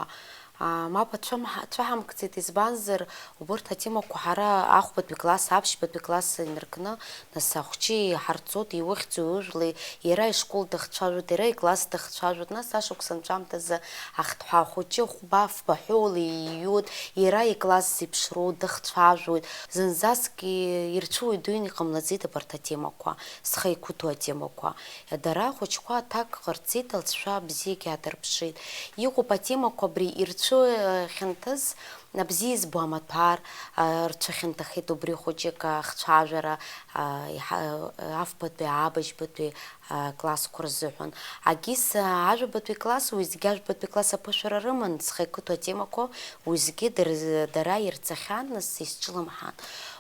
а, мап ацәамҳа-, ацәаҳамкӡеит, избанзар, убырҭ атемақәа ҳара ахәбатәи класс, аԥшьбатәи класс инаркны, нас ахәҷы иҳарҵоит, иухьӡу, иужәлеи, иара ишкол дахцәажәоит, иара икласс дахцәажәоит, нас ашықәс анҵәамҭазы ахҭҳәа ахәыҷы хәба-фба ҳәоула ииуеит, иара икласс зеиԥшроу дахцәажәоит, зынӡаскгьы ирцәыуаҩ дуаҩны иҟамлаӡеит абарҭ атемақәа, зхы еиқәыҭәу атемақәа. Дара ахәыҷқәа аҭак ҟарҵеит, алҵшәа бзиагьы аадырԥшит. Иҟоуп атемақәа абри ирцәыхьанҭаз, абзиа избо амаҭәар, а, рцәыхьанҭахеит убри хәыҷык ахцәажәара, а, иҳа-, афбатәи, аабыжьбатәи, а, классқәа рзыҳәан. Агьыс, а, ажәабатәи класс, уеизгьы ажәабатәи класс аԥышәара рыман, зхы еиқәыҭәу атемақәа уеизгьы дыр-, дара ирҵахьан, нас исҿлымҳан.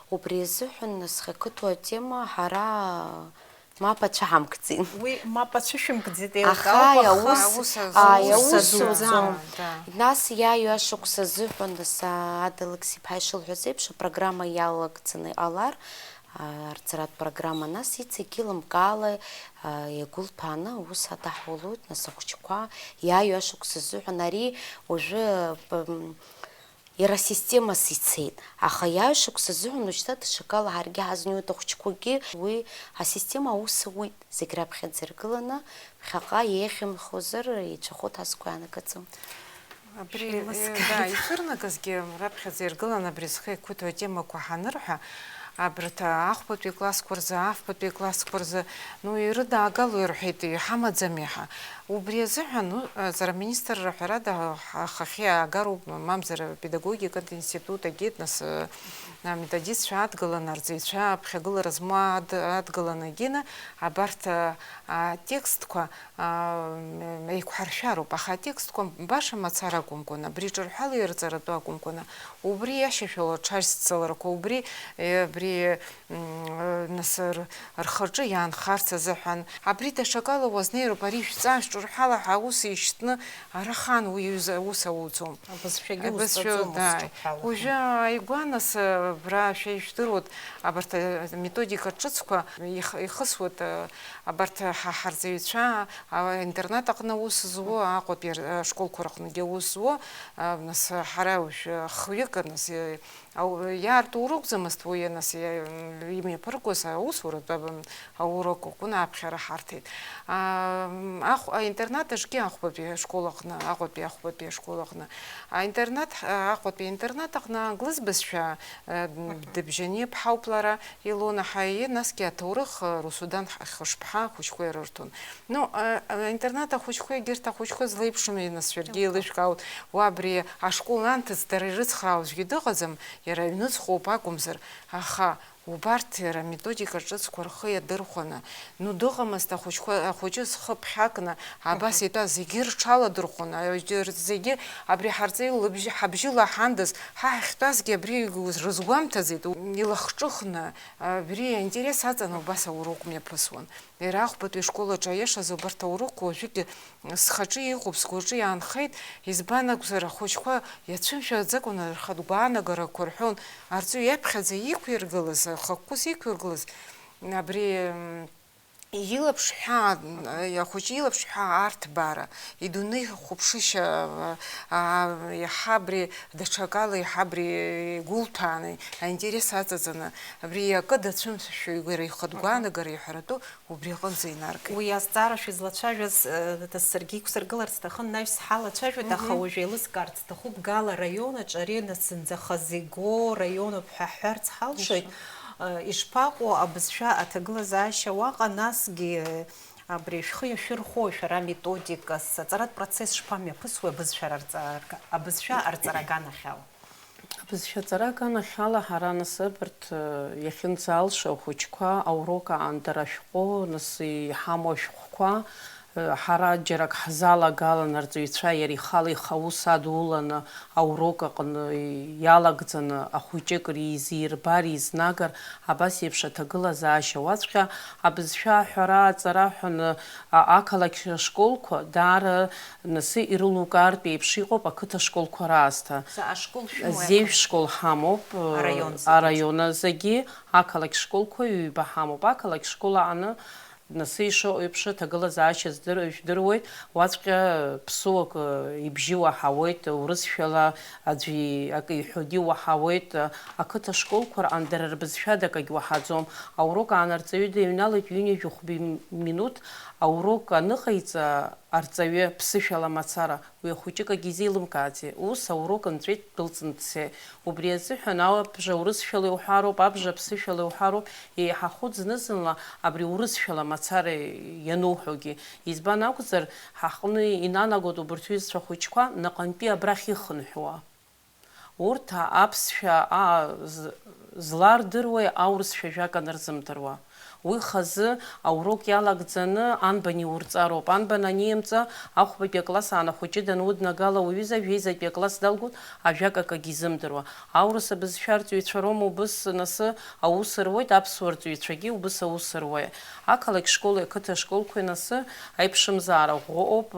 Убри азыҳәан, нас, зхы еиқәыҭәу атема ҳара мап ацәаҳамкӡеит. Уи мап ацәышәымкӡеит, аха еилкаауп, аха аус, аус, ааи, аус, аус азуӡом. Азуӡом. Да. Нас иааиуа шықәса азыҳәан, нас, Ада Алықьса-иԥҳа ишылҳәаз еиԥш, апрограмма иалагӡаны иҟалар, а, арҵаратә программа, нас иҵегьы лымкаала, а, иагәылҭәааны аус адаҳулоит, нас ахәыҷқәа иааиуа шықәса азыҳәан ари уажәы, м, Иара асистемас ицеит, аха иааҩ шықәса азыҳәан уажәшьҭа даҽакала ҳаргьы ҳазнеиуеит ахәыҷқәагьы. Уи асистема аус ауеит, зегь раԥхьаӡа иргыланы, ԥхьаҟа еиӷьымхозар, ицәахо ҭаацәгьа иаанагаӡом. Абри, шәеилыскааит. Э, да, ицәырнагазгьы раԥхьаӡа иргыланы абри зхы еиқәыҭәоу атемақәа ҳанырҳәа, абарҭ ахәбатәи классқәа рзы, афбатәи классқәа рзы, ну, ирыдаагало ирҳәеит, иҳамаӡами ҳәа. Убри азыҳәан, ну, сара аминистрра ҳәарада, ҳа-, ҳахьиаагароуп, мамзар апедагогикатә институт агеит, нас, а, аметодистцәа адгыланы, арҵаҩцәа аԥхьагылара змоу ад-, адгыланы агьины, абарҭ, а, атекстқәа, а, м, еиқәҳаршәароуп, аха атекстқәа баша мацара акәымкәаны, абри ҿырҳәала ирҵаратәы акәымкәаны, убри иашьашәала аҽазҵаларақәа, убри, э, абри, м, э, нас р-, рхаҿы иаанхарц азыҳәан. Абри даҽакала уазнеироуп, ари шәҵаа, шәҿырҳәала ҳәа аус ишьҭны, ара хан уи аҩыза аус ауӡом. Абызшәагьы, абызшәа узтәаӡом, да, ус ҿырҳәала. Уажәы ааигәа, нас, абра шәа ижәдыруеит, абарҭ, э, методика ҿыцқәа их-, ихысуеит, э, абарҭ ҳа ҳарҵаҩцәа, а, интернат аҟны аус зуо, Аҟәатәи ар-, ашколқәа рҟынгьы аус зуо, а, нас ҳара уажәы хҩык, нас, э, Ау-, иаарту урықәӡамызт уи, нас, иа-, имҩаԥыргоз аусуратә аб-, аурок акәын аԥхьара ҳарҭеит. А, ахә-, аинтернат аҿгьы ахәбатәи ашкол аҟны, Аҟәатәи ахәбатәи ашкол аҟны. Аинтернат, а, Аҟәатәи аинтернат аҟны англыз бызшәа, а, дыбжьаны иаԥҳауп лара, Илона ҳаиа, насгьы аҭоурых, а, Русудан ҳ-, хышԥҳа ахәыҷқәа ирырҭон. Ну, а, аинтернат ахәыҷқәа, егьырҭ ахәыҷқәа злеиԥшым, нас, шәаргьы еилышәкаауеит. Уа абри ашкол анҭыҵ дара ирыцхраауазгьы дыҟаӡам, иара аҩныҵҟоуп акәымзар, аха убарҭ иара аметодика ҿыцқәа рхы иадырхәаны, ну, дыҟамызт ахәыҷқәа, ахәыҷы зхы ԥхьакны, абас итәаз зегьы рҽаладырхәон, аҩ-, зегьы абри ҳарҵаҩы лыбжьы, ҳабжьы лаҳандаз, ҳа ҳахьтәазгьы абри рызгәамҭаӡеит, илахҿыхны, абри аинтерес аҵаны убас аурок мҩаԥысуан. Иара ахәбатәи ашкол аҿы аиашазы убарҭ аурокқәа уажәыгьы схаҿы иҟоуп, сгәаҿы иаанхеит, избан акәзар, ахәыҷқәа иацәымшәаӡакәа рхатә гәаанагарақәа рҳәон, арҵаҩы иаԥхьаӡа иқәиргылаз, ахықәкыс иқәиргылаз, абри, м, илаԥш ҳәаа, ахәыҷы илаԥш ҳәаа арҭбаара, идунеи хәаԥшышьа, а, а, иаҳа абри даҽакала, иаҳа абри игәылҭәааны, аинтерес аҵаҵаны, абри акы дацәымшәо, иара ихатә гәаанагара иҳәаратәы, Убри аҟынӡа инаргеит. Уи азҵаара шәызлацәажәаз, э, саргьы иқәсыргыларц сҭахын, анаҩс ҳалацәажәоит, аха уажә еилыскаарц сҭахуп, Гала араион аҿы ари нас зынӡа хазы игоу раионуп ҳәа ҳҳәарц ҳалшоит. Э, ишԥаҟоу абызшәа аҭагылазаашьа уаҟа, насгьы, э, абри шәхы иашәырхәоу шәара методикас, аҵаратә процесс шԥамҩаԥысуеи абызшәа арҵарга-, абызшәа арҵара аганахьала? Бызшәаҵарак анахьала ҳара нас абарҭ, э, иахьынӡалшо ахәыҷқәа аурок аан дара ашәҟәы, нас иҳамоу ашәҟәқәа, э, ҳара џьарак ҳзалагалан арҵаҩцәа иара ихала ихы аус адуланы аурок аҟны иалагӡаны ахәыҷык ризирбар, изнагар, абас еиԥш аҭагылазаашьа уаҵәҟьа абызшәа аҳәара аҵара ҳәаны, а-, ақалақь ашколқәа даара Нас ирылукаартә еиԥш иҟоуп ақыҭа школқәа раасҭа. Заҟа школ шәымоу? Зеижә школ ҳамоуп, Араион зегьы? Араион азегьы, ақалақь школқәа ҩба ҳамоуп. Ақалақь школ аҟны, нас ишыҟоу еиԥш, аҭагылазаашьа здыр-, жәдыруеит, уаҵәҟьа ԥсуак, э, ибжьы уаҳауеит, урысшәала аӡәы акы иҳәогьы уаҳауеит, э, ақыҭа школқәа раҟны дара рбызшәада акагь уаҳаӡом. Аурок аан арҵаҩы дыҩналоит ҩынҩажәи хәба минуҭ, аурок аныҟаиҵа, Арҵаҩы, ԥсышәала мацара, уи ахәыҷык акгьы изеилымкааӡеи? Ус аурок нҵәеит, дәылҵны дцеит. Убри азыҳәан, абжа урысшәала иуҳәароуп, абжа ԥсышәала иуҳәароуп, еиҳахоит зны-зынла абри урысшәала мацара иануҳәогьы. Избан акәзар, ҳаҟны инанагоит убарҭ ҩызцәа хәыҷқәа наҟынтәи абрахь ихынҳәуа. Урҭ аԥсшәа, а, з-, злардыруеи аурысшәа жәак анырзымдыруа? Уи хазы аурок иалагӡаны анбан иурҵароуп. Анбан анимҵа, ахәбатәи акласс аан ахәыҷы дануднагала уҩыза, жәеизатәи акласс далгоит, ажәак акагьы изымдыруа. Аурыс абызшәа арҵаҩцәа роума убыс насы аус руеит, аԥсуа рҵаҩцәагьы убыс аус руеит. Ақалақь школи ақыҭа школқәеи насы аиԥшымзаара ӷәӷәа ыҟоуп,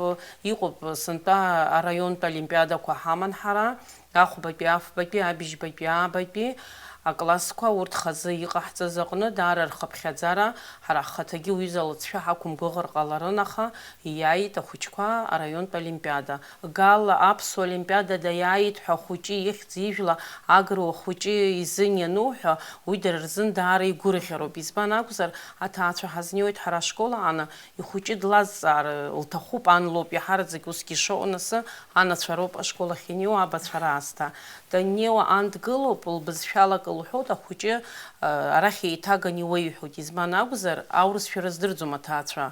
иҟоуп, сынтәа араионтә олимпиадақәа ҳаман ҳара. Ахәбатәи, афбатәи, абжьбатәи, аабатәи аклассқәа, урҭ хазы иҟаҳҵаз аҟны даара рхыԥхьаӡара, ҳара ҳхаҭагьы уҩыза алыҵшәа ҳақәымгәыӷыр ҟаларын, аха иааит ахәыҷқәа араионтә олимпиада. Гала аԥсуа олимпиадада иааит ҳәа ахәыҷы ихьӡ ижәла агыруа хәыҷы изын иануҳәа, уи дара рзын даара игәырӷьароуп. Избан акәзар, аҭаацәа ҳазнеиуеит ҳара ашкол аҟны, Ихәыҷы длазҵаар лҭахуп, ан лоуп, иаҳараӡак усгьы ишыҟоу, нас анацәа роуп ашкол ахь инеиуа, абацәа раасҭа. Даннеиуа ан дгылоуп, лбызшәала акы лҳәоит, ахәыҷы, а, арахь еиҭаган иуеиҳәоит, избан акәзар, аурысшәа рыздырӡом аҭаацәа.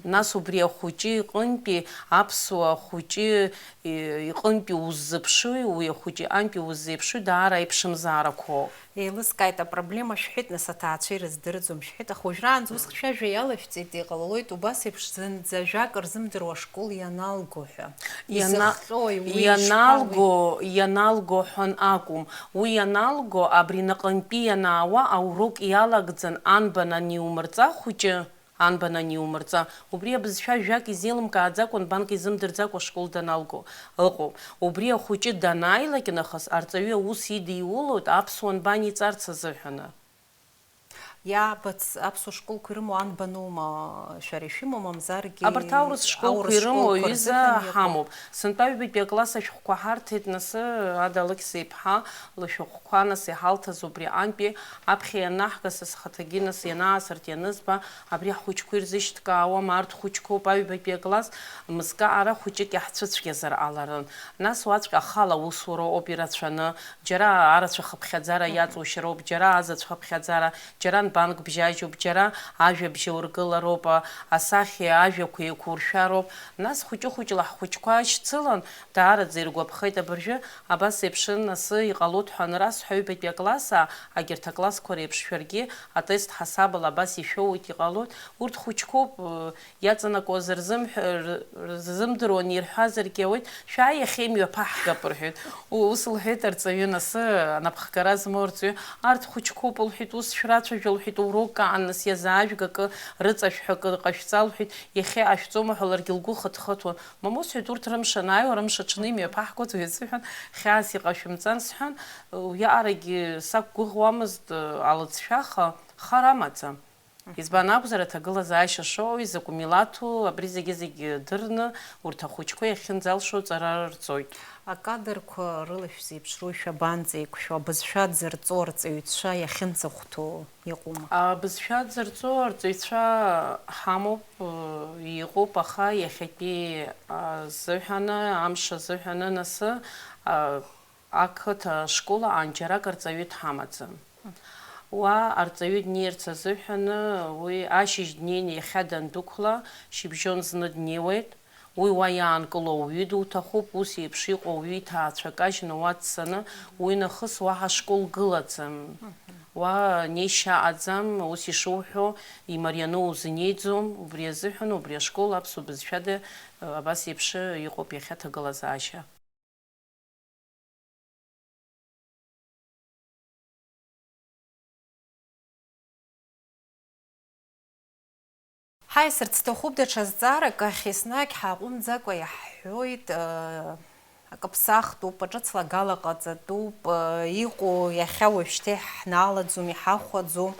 Нас убри ахәыҷы иҟынтәи, аԥсуа ахәыҷы, и-, иҟынтәи уззыԥшуи, уи ахәыҷы иҟынтәи уззеиԥшуи, даара аиԥшымзаарақәоуп. Еилыскааит апроблема, шәҳәеит, нас аҭаацәа ирыздырӡом, шәҳәеит, аха уажәраанӡа ус хшәажәа иалашәҵеит, иҟалалоит, убас еиԥш зынӡа ажәак рзымдыруа ашкол ианалго ҳәа. Иана-, изыхҟьои, уи ишԥауеи? Ианалго, ианалго ҳәан акәым, уи ианалго абри наҟынтәи ианаауа аурок иалагӡан анбан аниумырҵа хәыҷы, Анбан аниумырҵа, убри абызшәа жәак изеилымкааӡакәа, нбанк изымдырӡакәа ашкол даналго ыҟоуп. Убри ахәыҷы данааилак нахыс, арҵаҩы аус идиулоит аԥсуа нбан иҵарц азыҳәаны. Иаабац аԥсуа школқәа ирымоу анбаноума шәара ишәымоу, мамзаргьы Абарҭ аурыс школқәа аурыс ирымоу школқәа аҩыза рзыҳәан иҟоу? Ҳамоуп. Сынтәа ҩбатәи акласс ашәҟәқәа ҳарҭеит, нас, Ада Алықьса-иԥҳа лышәҟәқәа, нас, иҳалҭаз убри антәи аԥхьа ианаҳга, са схаҭагьы, нас, ианаасырт ианызба, абри ҳхәыҷқәа ирзышьҭкаауама, арҭ хәыҷқәоуп, аҩбатәи акласс, мызкы аара хәыҷык иаҳцәыцәгьазар ҟаларын. Нас уаҵәҟьа ахала аусура ыҟоуп ирацәаны, џьара арацәа хыԥхьаӡара Мгм. иаҵоушьароуп, џьара азаҵә хыԥхьаӡара, џьара нбанк бжьажьуп, џьара ажәабжь аургылароуп, а-, асахьеи ажәақәеи еиқәуршәароуп. Нас хәыҷы-хәыҷла ҳхәыҷқәа шьцылан, даараӡа иргәаԥхеит абыржәы, абас еиԥш асы иҟалоит ҳәа анрасҳәа, аҩбатәи акласс, а, агьырҭ аклассқәа реиԥш шәаргьы атест ҳасабала абас ишәоуеит, иҟалоит. Урҭ хәыҷқәоуп, э, иаҵанакуаз рзымҳәа-, р-, рзымдыруа анирҳәазаргьы ауеит, шәааи иахьа имҩаԥаҳгап, рҳәеит. У-, ус лҳәеит арҵаҩы, нас, анапхгара змоу арҵаҩы, арҭ хәыҷқәоуп, лҳәеит, ус шәрацәажәа, лҳәеит, урокк аан, нас иазаажәг акы рыҵашәҳәа акы ҟашәҵа, лҳәеит, иахьа ашәҵома ҳәа ларгьы лгәы хыҭхыҭуан. Мамоу, сҳәеит, урҭ рымш анааиуа, рымш аҽны имҩаԥаҳгоит уи азыҳәан, хьаас иҟашәымҵан, сҳәан, уиаҟарагьы сақәгәыӷуамызт, алыҵшәа, аха хар амаӡам. Избан акәзар, аҭагылазаашьа шыҟоу, изакә милаҭу, абри зегьы-зегьы дырны, урҭ ахәыҷқәа иахьынӡалшо ҵара рҵоит. Акадрқәа рыла шәзеиԥшроу шәабанӡеиқәшәо, абызшәа дзырҵо арҵаҩцәа иахьынӡахәҭоу иҟоума? Абызшәа дзырҵо арҵаҩцәа ҳамоуп, иҟоуп, аха иахьатәи азыҳәаны, амш азыҳәаны, нас, а, Ақыҭа ашкол аан џьарак арҵаҩы дҳамаӡам. Уа арҵаҩы днеирц азыҳәаны уи ашьыжь днеины иахьа дандәықәла, шьыбжьон зны днеиуеит, Уи уа иаанкылоу ауаҩы дуҭахуп, ус еиԥш иҟоу ауаҩы иҭаацәа кажьны уа дцаны, уи нахыс уаҳа школ гылаӡам. Уа неишьа аӡам, ус ишуҳәо, имарианы узынеиӡом, убри азыҳәан убри ашкол аԥсуа бызшәада, э, абас еиԥш иҟоуп иахьа аҭагылазаашьа. Ҳаисырц сҭахуп даҽа зҵаарак ахь, еснагь ҳааҟәымҵӡакәа иаҳҳәоит, э, акы ԥсахтәуп, аҿыц лагала ҟаҵатәуп, э, иҟоу иахьа уажәшьҭа иҳнаалаӡом, иҳахәаӡом.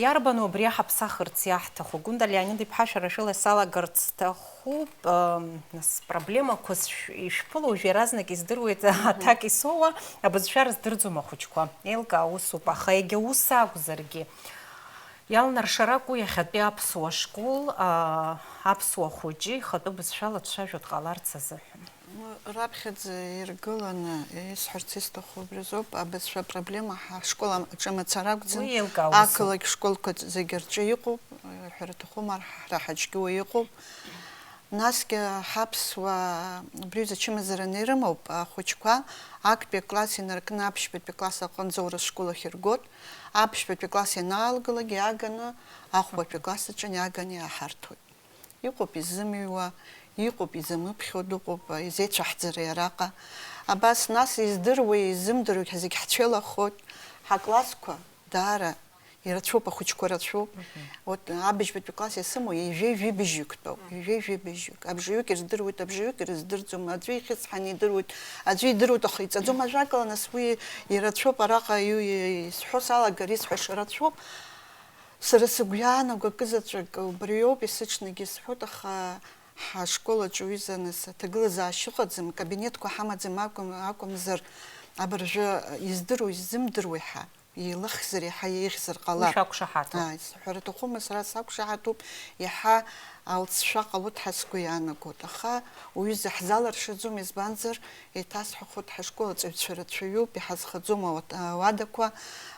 Иарбану абри аҳаԥсахырц иаҳҭаху? Гәында Леонид-иԥҳа, шәара шәыла салагарц сҭахуп, э, нас, проблемақәа сшә-, ишәԥыло уажә иаразнак издыруеит, аҭак исоуа, абызшәа рыздырӡом ахәыҷқәа. Еилкаа усуп, аха егьа ус акәзаргьы, иалнаршарак уи иахьатәи аԥсуа школ, аа, аԥсуа хәыҷы ихатәы бызшәала дцәажәо дҟаларц азыҳәан. Раԥхьаӡа иргыланы исҳәарц исҭаху убри азоуп, абызшәа проблема ҳашкол аҿы мацара акәӡам. Уи еилкаауазу? Ақалақь школқәа зегьы рҿы иҟоуп, ҳәара аҭахума, ҳара ҳаҿгьы уа иҟоуп. Насгьы ҳаԥсуаа убри аҩыза ачымазараны ирымоуп, ахәыҷқәа актәи акласс инаркны аԥшьбатәи акласс аҟынӡа аурыс школ ахь иргоит, аԥшьбатәи акласс ианаалгалак иааганы ахәбатәи акласс аҿы иааганы иааҳарҭоит. Иҟоуп изымҩуа, иҟоуп изамыԥхьо, дыҟоуп изеицәаҳҵари араҟа. Абас, нас, издыруеи изымдыруеи ҳәа зегь ҳцәеилахоит, ҳаклассқәа даара ирацәоуп, ахәыҷқәа рацәоуп. Мгм. Вот, абыжьбатәи класс иасымоу ҩажәеи жәибжьыктәоуп, ҩажәеи жәибжьык. Абжаҩык ирыздыруеит, абжаҩык ирыздырӡом, аӡәы ихьысҳаны идыруеит, аӡәы идыруеит, аха иҵаӡом. Ажәакала, нас, уи ирацәоуп, араҟа иу-, исҳәо салагар, исҳәаша рацәоуп. Сара сыгәы иаанаго акызаҵәык убриоуп, есыҽнагьы исҳәоит, аха ҳашкол аҿы уҩыза, нас, аҭагылазаашьа ыҟаӡам, акабинетқәа ҳамаӡам акәым-, акәымзар, абыржәы издыруа, изымдыруа иаҳа, еилыхзар, иаҳа еиӷьзар ҟалап. Уи шәақәшаҳаҭуп. Ааи, сҳәара аҭахума, сара сақәшаҳаҭуп, иаҳа алҵшәа ҟалоит ҳәа сгәы иаанагоит, аха уҩыза ҳзаларшаӡом, избанзар, еиҭасҳәахоит, ҳашкол аҵаҩцәа рацәаҩуп, иҳазхаӡом ауат-, ауадақәа,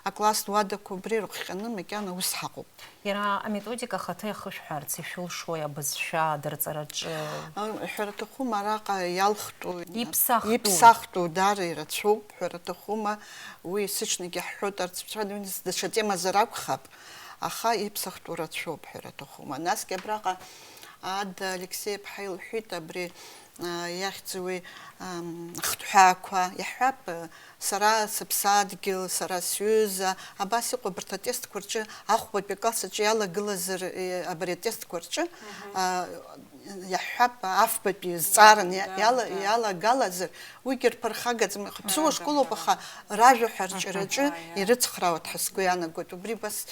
акласстә уадақәа, убри ирыхҟьаны макьана аус ҳаҟоуп. Иара аметодика ахаҭа иахышәҳәарц ишәылшои абызшәа адырҵараҿы? Ам, ҳәара аҭахума, араҟа иалхтәу, Иԥсахтәу. Иԥсахтәу даара ирацәоуп, ҳәара аҭахума, уи есыҽнагьы ҳҳәоит, арҵаҩцәа, уи даҽа темазар акәхап, аха иԥсахтәу рацәоуп, ҳәара аҭахума. Насгьы абраҟа Ада Алексеи-иԥҳа илҳәеит, абри, а, иахьӡуи, ам, ахҭҳәаақәа, иаҳҳәап, сара сыԥсадгьыл, сара сҩыза, абас иҟоу абарҭ атестқәа рҿы, ахәбатәи акласс аҿы иалагылазар, е, абри атестқәа рҿы, Мгм. а, иаҳҳәап, афбатәи зҵааран иа-, Да, иала-, да. иалагалазар, уигьы рԥырхагаӡам. Аха ԥсуа Ага, школоуп, ага. аха ражәа ҳәа Ага, рҿиараҿы ага, иа. ирыцхраауеит ҳәа сгәы иаанагоит. Убри бас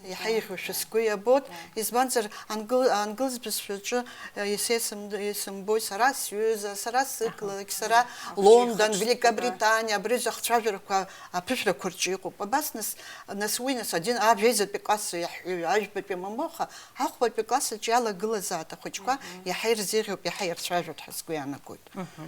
иаҳа Да. иӷьушәа сгәы иабоит. Да. Избанзар, ангыл-, англыз бызшәаҿы, э, исеисым-, исымбои, сара сҩыза, сара Аҳа. сықалақь, сара Ахәыҷы Лондон, ихәыҷ Великобританиа, абри ахцәажәарақәа аԥышәрақәа рҿы иҟоуп. Абас нас, нас уи нас один, а, жәеизатәи класс иаҳ-, ҩажәбатәи мамоу, аха ахәбатәи класс аҿы иалагылазаат ахәыҷқәа Мгм. иаҳа ирзеиӷьуп, иаҳа ирцәажәоит ҳәа сгәы иаанагоит. Мгм.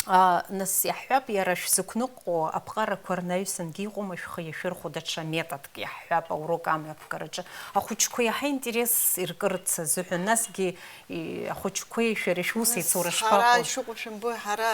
А, нас, иаҳҳәап, иара шәзықәныҟәо аԥҟарақәа рнаҩсангьы иҟоума шәхы иашәырхәо даҽа методк, иаҳҳәап, аурок амҩаԥгараҿы ахәыҷқәа иаҳа интерес иркырц азыҳәан, насгьы, и-, ахәыҷқәеи шәареи шәус Нас еицура ҳара шԥаҟоу? ишыҟоу шәымбои, ҳара,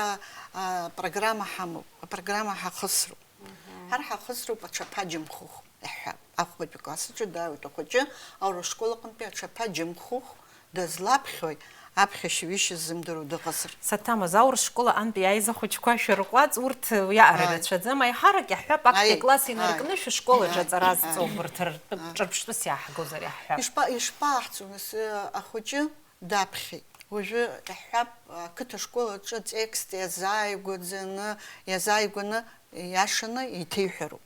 а, программа ҳамоуп, апрограмма ҳахысроуп. Мгм. Ҳара ҳахысроуп аҽаԥа Џьамхәыхә, иаҳҳәап, ахәбатәи класс аҿы дааиуеит ахәыҷы, аурыс школ аҟынтәи аҽаԥа Џьамхәыхә дызлаԥхьои, аԥхьашьаҩы ишьа ззымдыруа дыҟазар. Саҭамыз, аурыс школа антәи иааиз ахәыҷқәа шәырҟәаҵ, урҭ уиаҟара Аи. ирацәаӡам. Аиҳарак иаҳҳәап, актәи Аи, акласс аи, инаркны шәышкол аҿы аи, аҵара аи, азҵо, аи. убарҭ р-, Аи. ҿырԥштәыс иааҳгозар иаҳҳәап. Ишԥа-, ишԥаҳцо, нас, э, ахәыҷы даԥхьеит. Уажәы иаҳҳәап, ақыҭа школ аҿы атекст иазааигәаӡаны, иазааигәаны иашаны еиҭеиҳәароуп.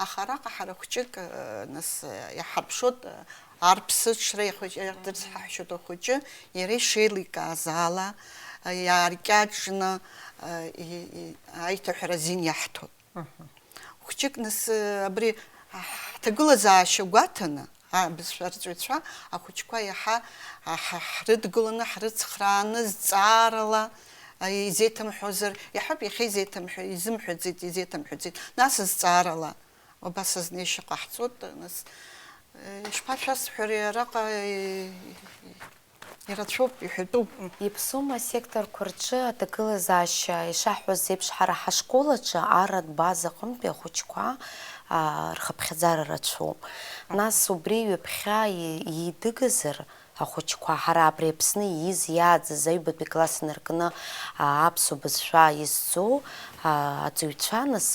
Аха араҟа ҳара хәҷык, э, нас, э, иҳарԥшуеит, э, арԥсыҽра иахәыҷ-, иахдырц ҳаҳшьоит ахәыҷы, иара ишеиликааз ала, э, иааркьаҿны, э, и-, и-, аиҭаҳәара азин иаҳҭоит. Мгм. Хәҷык нас, э, абри ҳ-, ҳҭагылазаашьа гәаҭаны, абызшәа арҵаҩцәа ахәыҷқәа иаҳа, а, ҳа-, ҳрыдгыланы, ҳрыцхрааны, зҵаарала, а, изеиҭамҳәозар, иаҳҳәап, иахьа изеиҭамҳәа-, изымҳәаӡеит, изеиҭамҳәаӡеит, нас зҵаарала, убас азнеишьа ҟаҳҵоит, нас, э, ишԥашәасҳәари, араҟа, э, Ирацәоуп, иҳәатәуп. Иаԥсоума асекторқәа рҿы аҭагылазаашьа? Ишаҳҳәаз еиԥш, ҳара ҳашкол аҿы арратә база аҟынтәи ахәыҷқәа, аа, рхыԥхьаӡара рацәоуп. Нас убри ҩаԥхьа и-, еидыгазар ахәыҷқәа, ҳара абри Аԥсны ииз, иааӡаз аҩбатәи класс инаркны, аа, аԥсуа бызшәа изҵоу, аа, аҵаҩцәа, нас,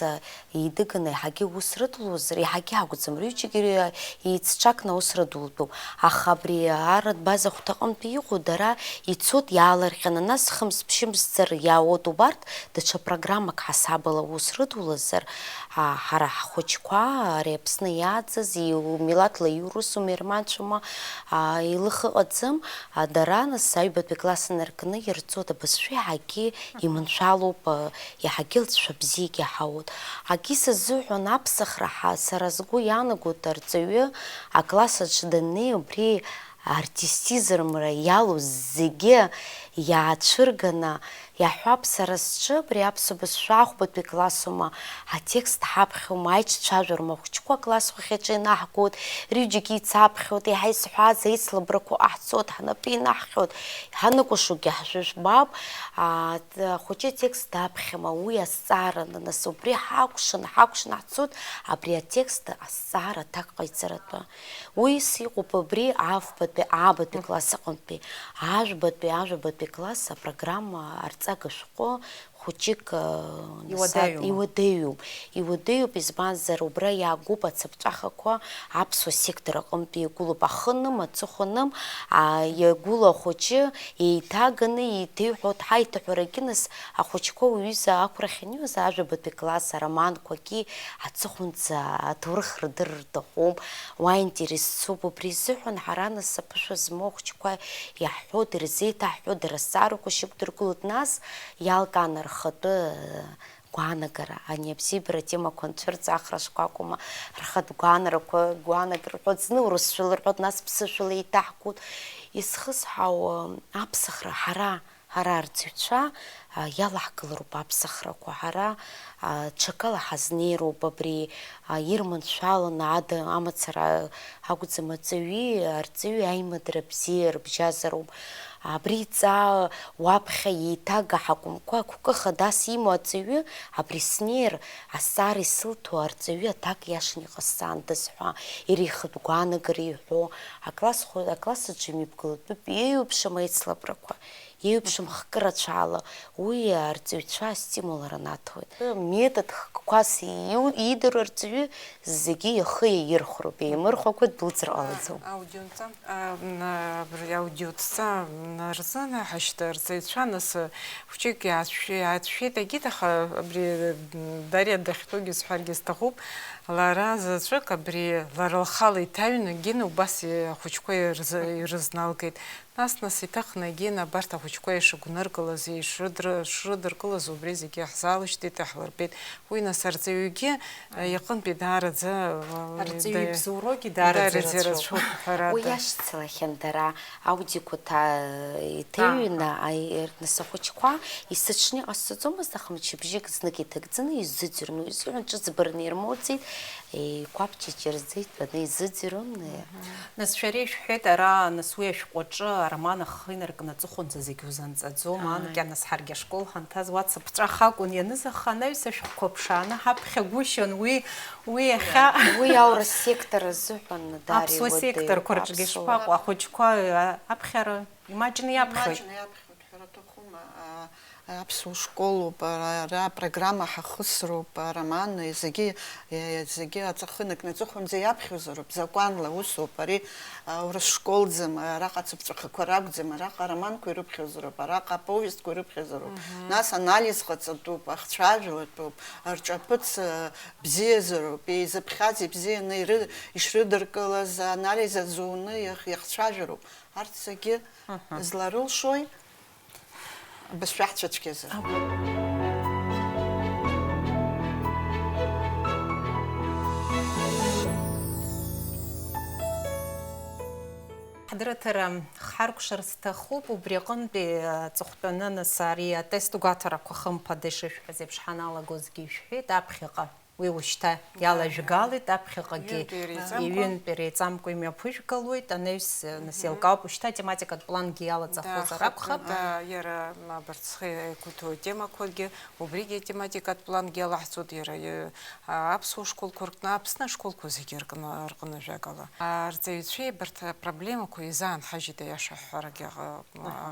еидыганы еиҳагьы аус рыдулозар, еиҳагьы акәӡам, рҩыџьагьы еицҿакны аус рыдултәуп. Аха абри арратә база ахәҭаҟынтәи иҟоу дара ицоит иаалырҟьаны, нас хымз-ԥшьымз ҵар иаауеит убарҭ, даҽа программак ҳасабала аус рыдулазар, а, ҳара ҳхәыҷқәа ари Аԥсны иааӡаз, иу-, милаҭла иурысу, мирманцәоума, а, илых ыҟаӡам, а, дара нас аҩбатәи класс инаркны ирҵоит абызшәа еиҳагьы иманшәалоуп, а, Иаҳагьы лҵшәа бзиагьы ҳауеит. Акы исзыҳәон аԥсахра ҳа, сара сгәы иаанагоит, арҵаҩы акласс аҿы даннеи, убри артистизмра иалоу зегьы иаацәырганы иаҳҳәап, сара сҿы абри аԥсуа бызшәа ахәбатәи классума, атекст ҳаԥхьома, аиҿцәажәароума, ахәыҷқәа акласс хәахьаҿы инаҳгоит, рҩыџьагьы еицаԥхьоит, еиҳа исҳәаз аицлабрақәа ҟаҳҵоит, ҳнапы инаҳхьоит, ҳаныкәашогьы ҳжәыжәбап, а, Ахәыҷы атекст даԥхьама, уи азҵаараны, нас убри ҳакәшан, ҳакәшан ҳцоит, абри атекст азҵаара аҭак ҟаиҵаратәы. Уи ус иҟоуп абри афбатәи, аабатәи класс аҟынтәи, ажәбатәи, ажәабатәи класс апрограмма арҵага шәҟәы хәыҷык, э, нас а-, Иуадаҩума? Иуадаҩуп. Иуадаҩуп, избанзар, убра иаагоуп ацыԥҵәахақәа аԥсуа сектор аҟынтәи иагәылоуп. Ахы ным, аҵыхәа ным, а, иагәылоу ахәыҷы еиҭаганы еиҭеиҳәоит, ҳаиҭаҳәарагьы нас ахәыҷқәа уҩыза ақәрахь ианиоз ажәабатәи класс ароманқәагьы аҵыхәанӡа аҭоурых рдырыр рҭахуп, уа аинтерес цуп, убри изыҳәан ҳара нас аԥышәа змоу ахәыҷқәа иаҳҳәоит, ирзеиҭаҳҳәоит, дара азҵаарақәа шьақәдыргылоит, нас иалкааны рхатәы гәаанагара, ани абзиабара атемақәа анцәырҵ, ахра шкәакәама, рхатә гәаанарақәа, гәаанагара рҳәоит, зны урысшәала рҳәоит, нас ԥсышәала еиҭаҳгоит. Изхысҳәаау, аԥсахра ҳара, ҳара арҵаҩцәа, а, иалаҳкылароуп аԥсахрақәа, ҳара, а, ҽакала ҳазнеироуп абри, а, ирманшәаланы ада амацара акәӡам, аҵаҩи арҵаҩи аимадара бзиа рыбжьазароуп. Абри иҵаа уаԥхьа еиҭага ҳакәымкәа, агәкы хадас имоу аҵаҩы, абри снеир, азҵаара исылҭо арҵаҩы аҭак иашан иҟасҵандаз ҳәа, иара ихатә гәаанагара иҳәо, акласс хәы-, акласс аҿы имҩаԥгалатәуп, еиуеиԥшым аицлабрақәа, еиуеиԥшым хкы рацәала, уи арҵаҩцәа астимул рнаҭоит. Метод хкқәас иу-, иидыруа арҵаҩы зегьы ихы иаирхәроуп, еимырхәакәа ддәылҵыр ҟалаӡом. Аудионҵа, а, м, абри аудиоҵа, м, рзынаҳашьҭ арҵаҩцәа, нас, хәҷык иаацәшәе-, иаацәшәеит, егьит, аха абри, м, Дариа дахьтәоугьы сҳәаргьы сҭахуп, лара заҵәык абри лара лхала иҭаҩны, Гена убас и-, ахәыҷқәа ирзы-, ирызналгеит. Нас, нас иҭахны Гена абарҭ ахәыҷқәа ишыгәныркылаз, ишрыдр-, шрыдыркылаз убри зегьы ҳзаалышьҭит, иаҳлырбеит. Уи, нас, арҵаҩгьы, э, иҟынтәи даараӡа, э, Арҵаҩы да-, ибзоуроугьы даараӡа даараӡа ирацәоуп. Ирацәоуп, ҳәарада. Уи иашьцылахьан дара, аудиоқәа ҭа-, иҭыҩны, Аҳа. аи-, ер-, нас ахәыҷқәа, есыҽны иҟасҵаӡомызт, аха мчыбжьык знык иҭагӡаны изыӡырҩуан, уи изыҳәан ҿыцбараны ирмоуӡеит, еиқәаԥчыҷ ирзеиҭәаны изыӡырҩуан, э, Нас шәара ишәҳәеит, ара, нас уи ашәҟәаҿы ароман ахы инаркны аҵыхәанӡа зегь узанҵаӡом, Ааи. анкьа, нас ҳаргьы ашкол ҳанҭаз уа цыԥҵәах акәын ианыз, аха анаҩс ашәҟәқәа ԥшааны ҳаԥхьагәышьон, уи, уи иахьа Уи аурыс сектор азыҳәан, Дариа, Аԥсуа уадаҩуп, секторқәа рҿгьы аԥсуа. Шԥаҟоу, ахәыҷқәа, а, аԥхьара имаҷны иаԥхьоит. Имаҷны иаԥхьоит, ҳәара аҭахума, а, Аԥсуа школуп, ара, ара апрограмма ҳахысроуп, ароман, зегьы, е, зегьы аҵахы накны аҵыхәанӡа иаԥхьозароуп, закәанла усоуп, ари, а, урыс школӡам, араҟа ацыԥҵәахақәа ракәӡам, араҟа ароманқәа ирыԥхьозароуп, араҟа аповестқәа ирыԥхьозароуп. Мгм. Нас анализ ҟаҵатәуп, ахцәажәалатәуп, рҿаԥыц, а, бзиазароуп, еизыԥхьаз ибзианы иры-, ишрыдыркылаз, анализ азуны иах-, иахцәажәароуп. Арҭ зегьы Мгм. зларылшои? Абызшәа ҳцәыцәгьазар. Ҳдырраҭара ҳаркәшар сҭахуп, убри аҟынтәи аҵыхәтәаны, нас, ари атест гәаҭарақәа хымԥада ишышәҳәаз еиԥш ҳаналагозгьы ишәҳәеит, аԥхьаҟа. Уи ушьҭа иалажәгалеит, аԥхьаҟагьы Ҩынтә иреиҵамкәа. Ҩынтә иреиҵамкәа имҩаԥыжәгалоит, анаҩс, нас, еилкаауп, ушьҭа атематикатә плангьы иалаҵахозар акәхап. Да, иара, м, абарҭ зхы еиқәиҭу атемақәагьы, убригьы атематикатә плангьы алаҳҵоит, иара, э, а, аԥсуа школқәа рҟны, Аԥсны ашколқәа зегьы рҟны, рҟны жәакала. Арҵаҩцәеи абарҭ апроблемақәа изаанҳажьит, аиаша ҳҳәарагьы ҟа-,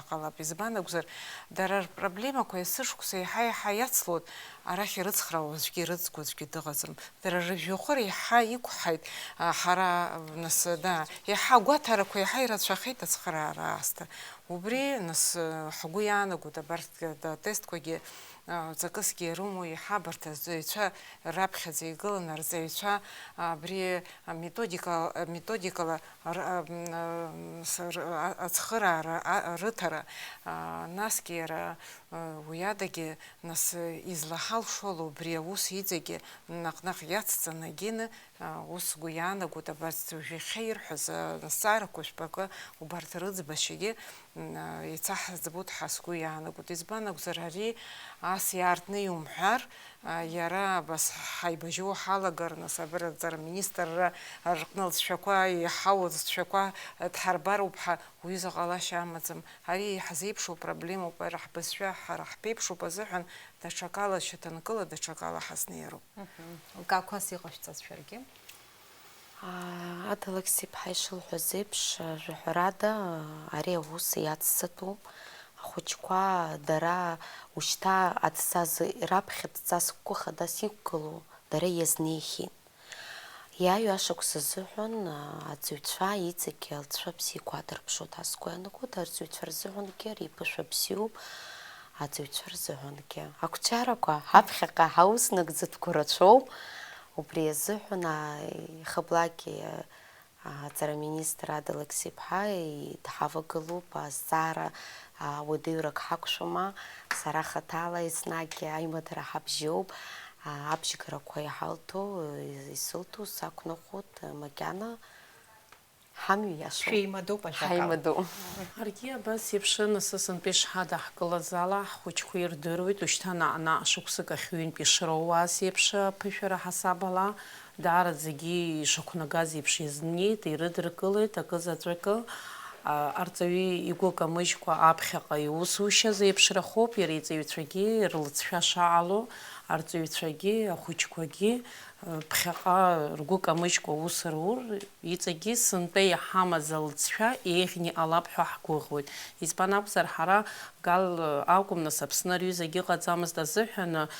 ҟалап. Избан акәзар, дара рпроблемақәа есышықәса еиҳа-еиҳа иацлоит, арахь ирыцхраауа аӡәгьы ирыҵгәо аӡәгьы дыҟаӡам. Дара рыжәҩахыр еиҳа иқәҳаит, а, ҳара, нас, да, еиҳа агәаҭарақәа еиҳа ирацәахеит ацхыраара аасҭа. Убри, нас, ҳгәы иаанагоит абарҭ атестқәагьы, а, ҵакысгьы ирымоу еиҳа абарҭ арҵаҩцәа раԥхьаӡа игылан, арҵаҩцәа абри аметодика, аметодикала р-, а, м, а, м, с-, р-, а, ацхыраара, а, рыҭара, а, насгьы иара, а, уи адагьы, нас, излаҳалшо ала убри аус иҵегьы наҟ-наҟ иацҵаны агьины, а, ус сгәы иаанагоит, абарҭ уажәы иахьа ирҳәаз, а, азҵаарақәа жәпакы убарҭ рыӡбашьагьы, м, а, еицаҳаӡбоит ҳәа сгәы иаанагоит. Избан акәзар, ари ас иаартны иумҳәар, а, иара абас ҳаибажьоу ҳалагар, нас, абарҭ аҵара министрра рҟны лҵшәақәа, еиҳау лҵшәақәа дҳарбароуп ҳәа уҩыза ҟалашьа амаӡам. Ари иаҳзеиԥшу проблемоуп, ҳара ҳбызшәа ҳара ҳԥеиԥшуп азыҳәан даҽакала шьаҭанкыла, даҽакала ҳазнеироуп. Мгм. Лкаақәас иҟашәҵаз шәаргьы? Аа, Ада Алықьса-иԥҳа ишылҳәаз еиԥш, жәаҳәарада, ари аус иацҵатәуп. Ахәыҷқәа дара ушьҭа адҵа зы-, раԥхьа дҵас гәы хадас иқәгылоу дара иазнеихьеит. Иааиуа ашықәс азыҳәан, аа, аҵаҩцәа иҵегьы алҵшәа бзиақәа адырԥшуеит, ҳәа сгәы иаанагоит, арҵаҩцәа рзыҳәангьы ари ԥышәа бзиоуп, аҵаҩцәа рзыҳәангьы. Ақәҿиарақәа аԥхьаҟа ҳаус нагӡатәқәа рацәоуп, убри азыҳәан, аа, ихаблаки, аа, аҵара министр Ада Алықьса-иԥҳа дҳавагылоуп, азҵаара, аа, уадаҩрак ҳақәшәома, сара хаҭала еснагь аимадара ҳабжьоуп, аа, абжьгарақәа иҳалҭо, исылҭо сақәныҟәоит, макьана ҳамҩа иашоуп. Шәеимадоуп ажәакала. Ҳаимадоуп. Ҳаргьы абас еиԥш, нас, сынтәа ишҳадаҳкылаз ала, ҳхәыҷқәа ирдыруеит, ушьҭа наҟ-наҟ шықәсык ахь ҩынтә ишроуа ас еиԥш аԥышәара ҳасаб ала, даараӡагьы ишақәнагаз еиԥш иазнеит, ирыдыркылеит акы заҵәыкы. А, арҵаҩы игәы камыжькәа аԥхьаҟа иусушьа зеиԥшрахоуп, иара иҵаҩцәагьы рлыҵшәа шаҟало, арҵаҩцәагьы, ахәыҷқәагьы, э, ԥхьаҟа ргәы камыжькәа аус рур, иҵегьы сынтәа иҳамаз алыҵшәа еиӷьны иҟалап ҳәа ҳгәыӷуеит. Избан акәзар, ҳара Гал акәым, нас, Аԥсны рҩызагь ыҟаӡамызт азыҳәан,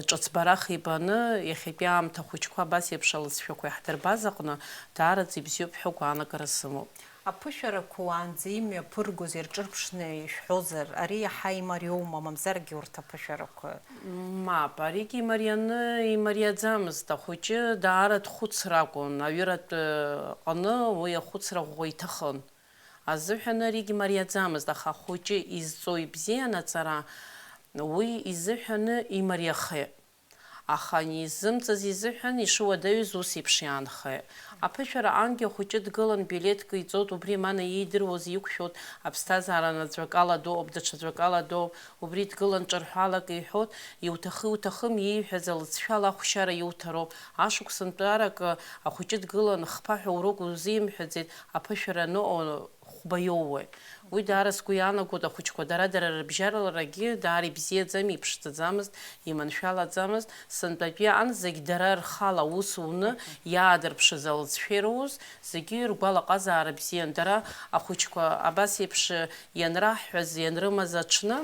ҿыцбарах ибаны, иахьатәи аамҭа ахәыҷқәа абас еиԥш алыҵшәақәа иаҳдырбаз аҟны, даараӡа ибзиоуп ҳәа агәаанагара сымоуп. Аԥышәарақәа уаанӡа имҩаԥыргоз ирҿырԥшны ишәҳәозар, ари иаҳа имариоума, мамзаргьы урҭ аԥышәарақәа? Мап, аригьы имарианы имариаӡамызт. Ахәыҷы даара дхәыцыр акәын, аҩыратә ҟны уи ахәыцра ӷәӷәа иҭахын. Азыҳәан аригь мариаӡамызт, аха ахәыҷы изҵо ибзиан аҵара, уи изыҳәаны имариахеит. Аха ани изымҵаз изыҳәан ишыуадаҩыз ус еиԥш иаанхеит. Аԥышәара аангьы ахәыҷы дгылан, билеҭк иҵоит, убри мана иидыруаз иқәшәоит, аԥсҭазаара наӡәакала доуп, даҽаӡәакала доуп, убри дгылан ҿырҳәалак иҳәоит, иуҭахы-иуҭахым ииҳәаз алыҵшәала ахәшьара иуҭароуп. Ашықәсантәарак ахәыҷы дгылан, хԥа ҳәа урок узимҳәаӡеит, аԥышәара аныҟоу хәба иоуеит. Уи даара сгәы иаанагоит, ахәыҷқәа дара-дара рыбжьараларагьы даара ибзиаӡам, иԥшӡаӡамызт, иманшәалаӡамызт. Сынтәатәи аан зегь дара рхала аус уны иаадырԥшыз алыҵшәа ирус, зегьы ргәалаҟазаара бзиан. Дара ахәыҷқәа абас еиԥш ианраҳҳәаз, ианрымаз аҽны,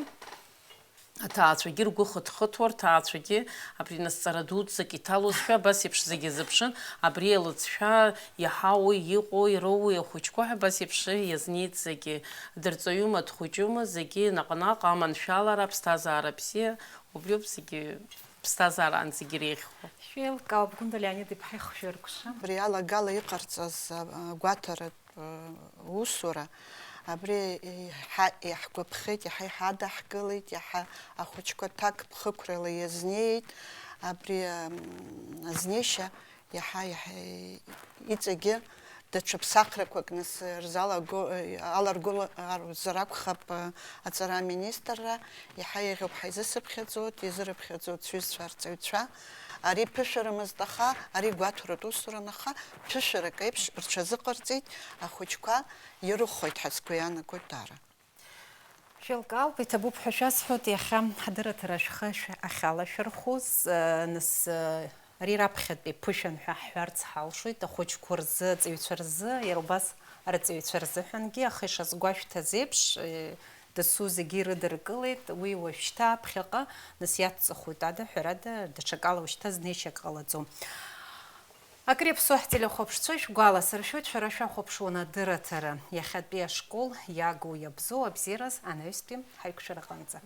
аҭаацәагьы ргәы хыҭхыҭуа, рҭаацәагьы абри насҵара дуӡӡак иҭалозшәа, абас еиԥш зегьы азыԥшын, абри алыҵшәа иаҳауеи, иҟоуи, ироуеи ахәыҷқәа ҳәа абас еиԥш иазнеит зегьы. Дырҵаҩума, дхәыҷума, зегьы наҟ-наҟ аманшәалара, аԥсҭазаара бзиа, убриоуп зегьы, ԥсҭазаараан зегьы иреиӷьхо. Шәеилкаауп, Гәында Леонид-иԥҳа, ихшыҩ ркәша. Абри алагала иҟарҵаз, а, гәаҭаратә, а, усура, абри иҳа-, иаҳгәаԥхеит, иаҳа иҳадаҳкылеит, иаҳа ахәыҷқәа ҭакԥхықәрала иазнеит, абри, ам, азнеишьа иаҳа, иаҳа иҵегьы даҽа ԥсахрақәак нас рзалаго-, аларгылар акәхап аҵара аминистрра, иаҳа еиӷьуп ҳаизысыԥхьаӡоит, изырыԥхьаӡоит сҩызцәа арҵаҩцәа. Ари ԥышәарамызт, аха ари гәаҭаратә усуран, аха ԥышәарак еиԥш рҽазыҟарҵеит, ахәыҷқәа ирыхәоит ҳәа сгәы иаанагоит даара. Шәеилкаауп, иҭабуп ҳәа шәасҳәоит, иахьа ҳдырраҭара шәхы шә-, ахьалашәырхәыз, э, нас, э, ари раԥхьатәи ԥышәан ҳәа ҳҳәарц ҳалшоит, ахәыҷқәа рзы, аҵаҩцәа рзы, иара убас арҵаҩцәа рзыҳәангьы, аха ишазгәашәҭаз еиԥш, э, дасу зегьы ирыдыркылеит, уи уажәшьҭа аԥхьаҟа нас иацҵахоит ада, ҳәарада, даҽакала ушьҭа знеишьак ҟалаӡом. Акыр иаԥсоу ҳтелехәаԥшцәа шәгәаласыршәоит, шәара шәахәаԥшуан адырраҭара. Иахьатәи ашкол иагу иабзоу абзиараз анаҩстәи ҳаиқәшәараҟынӡа.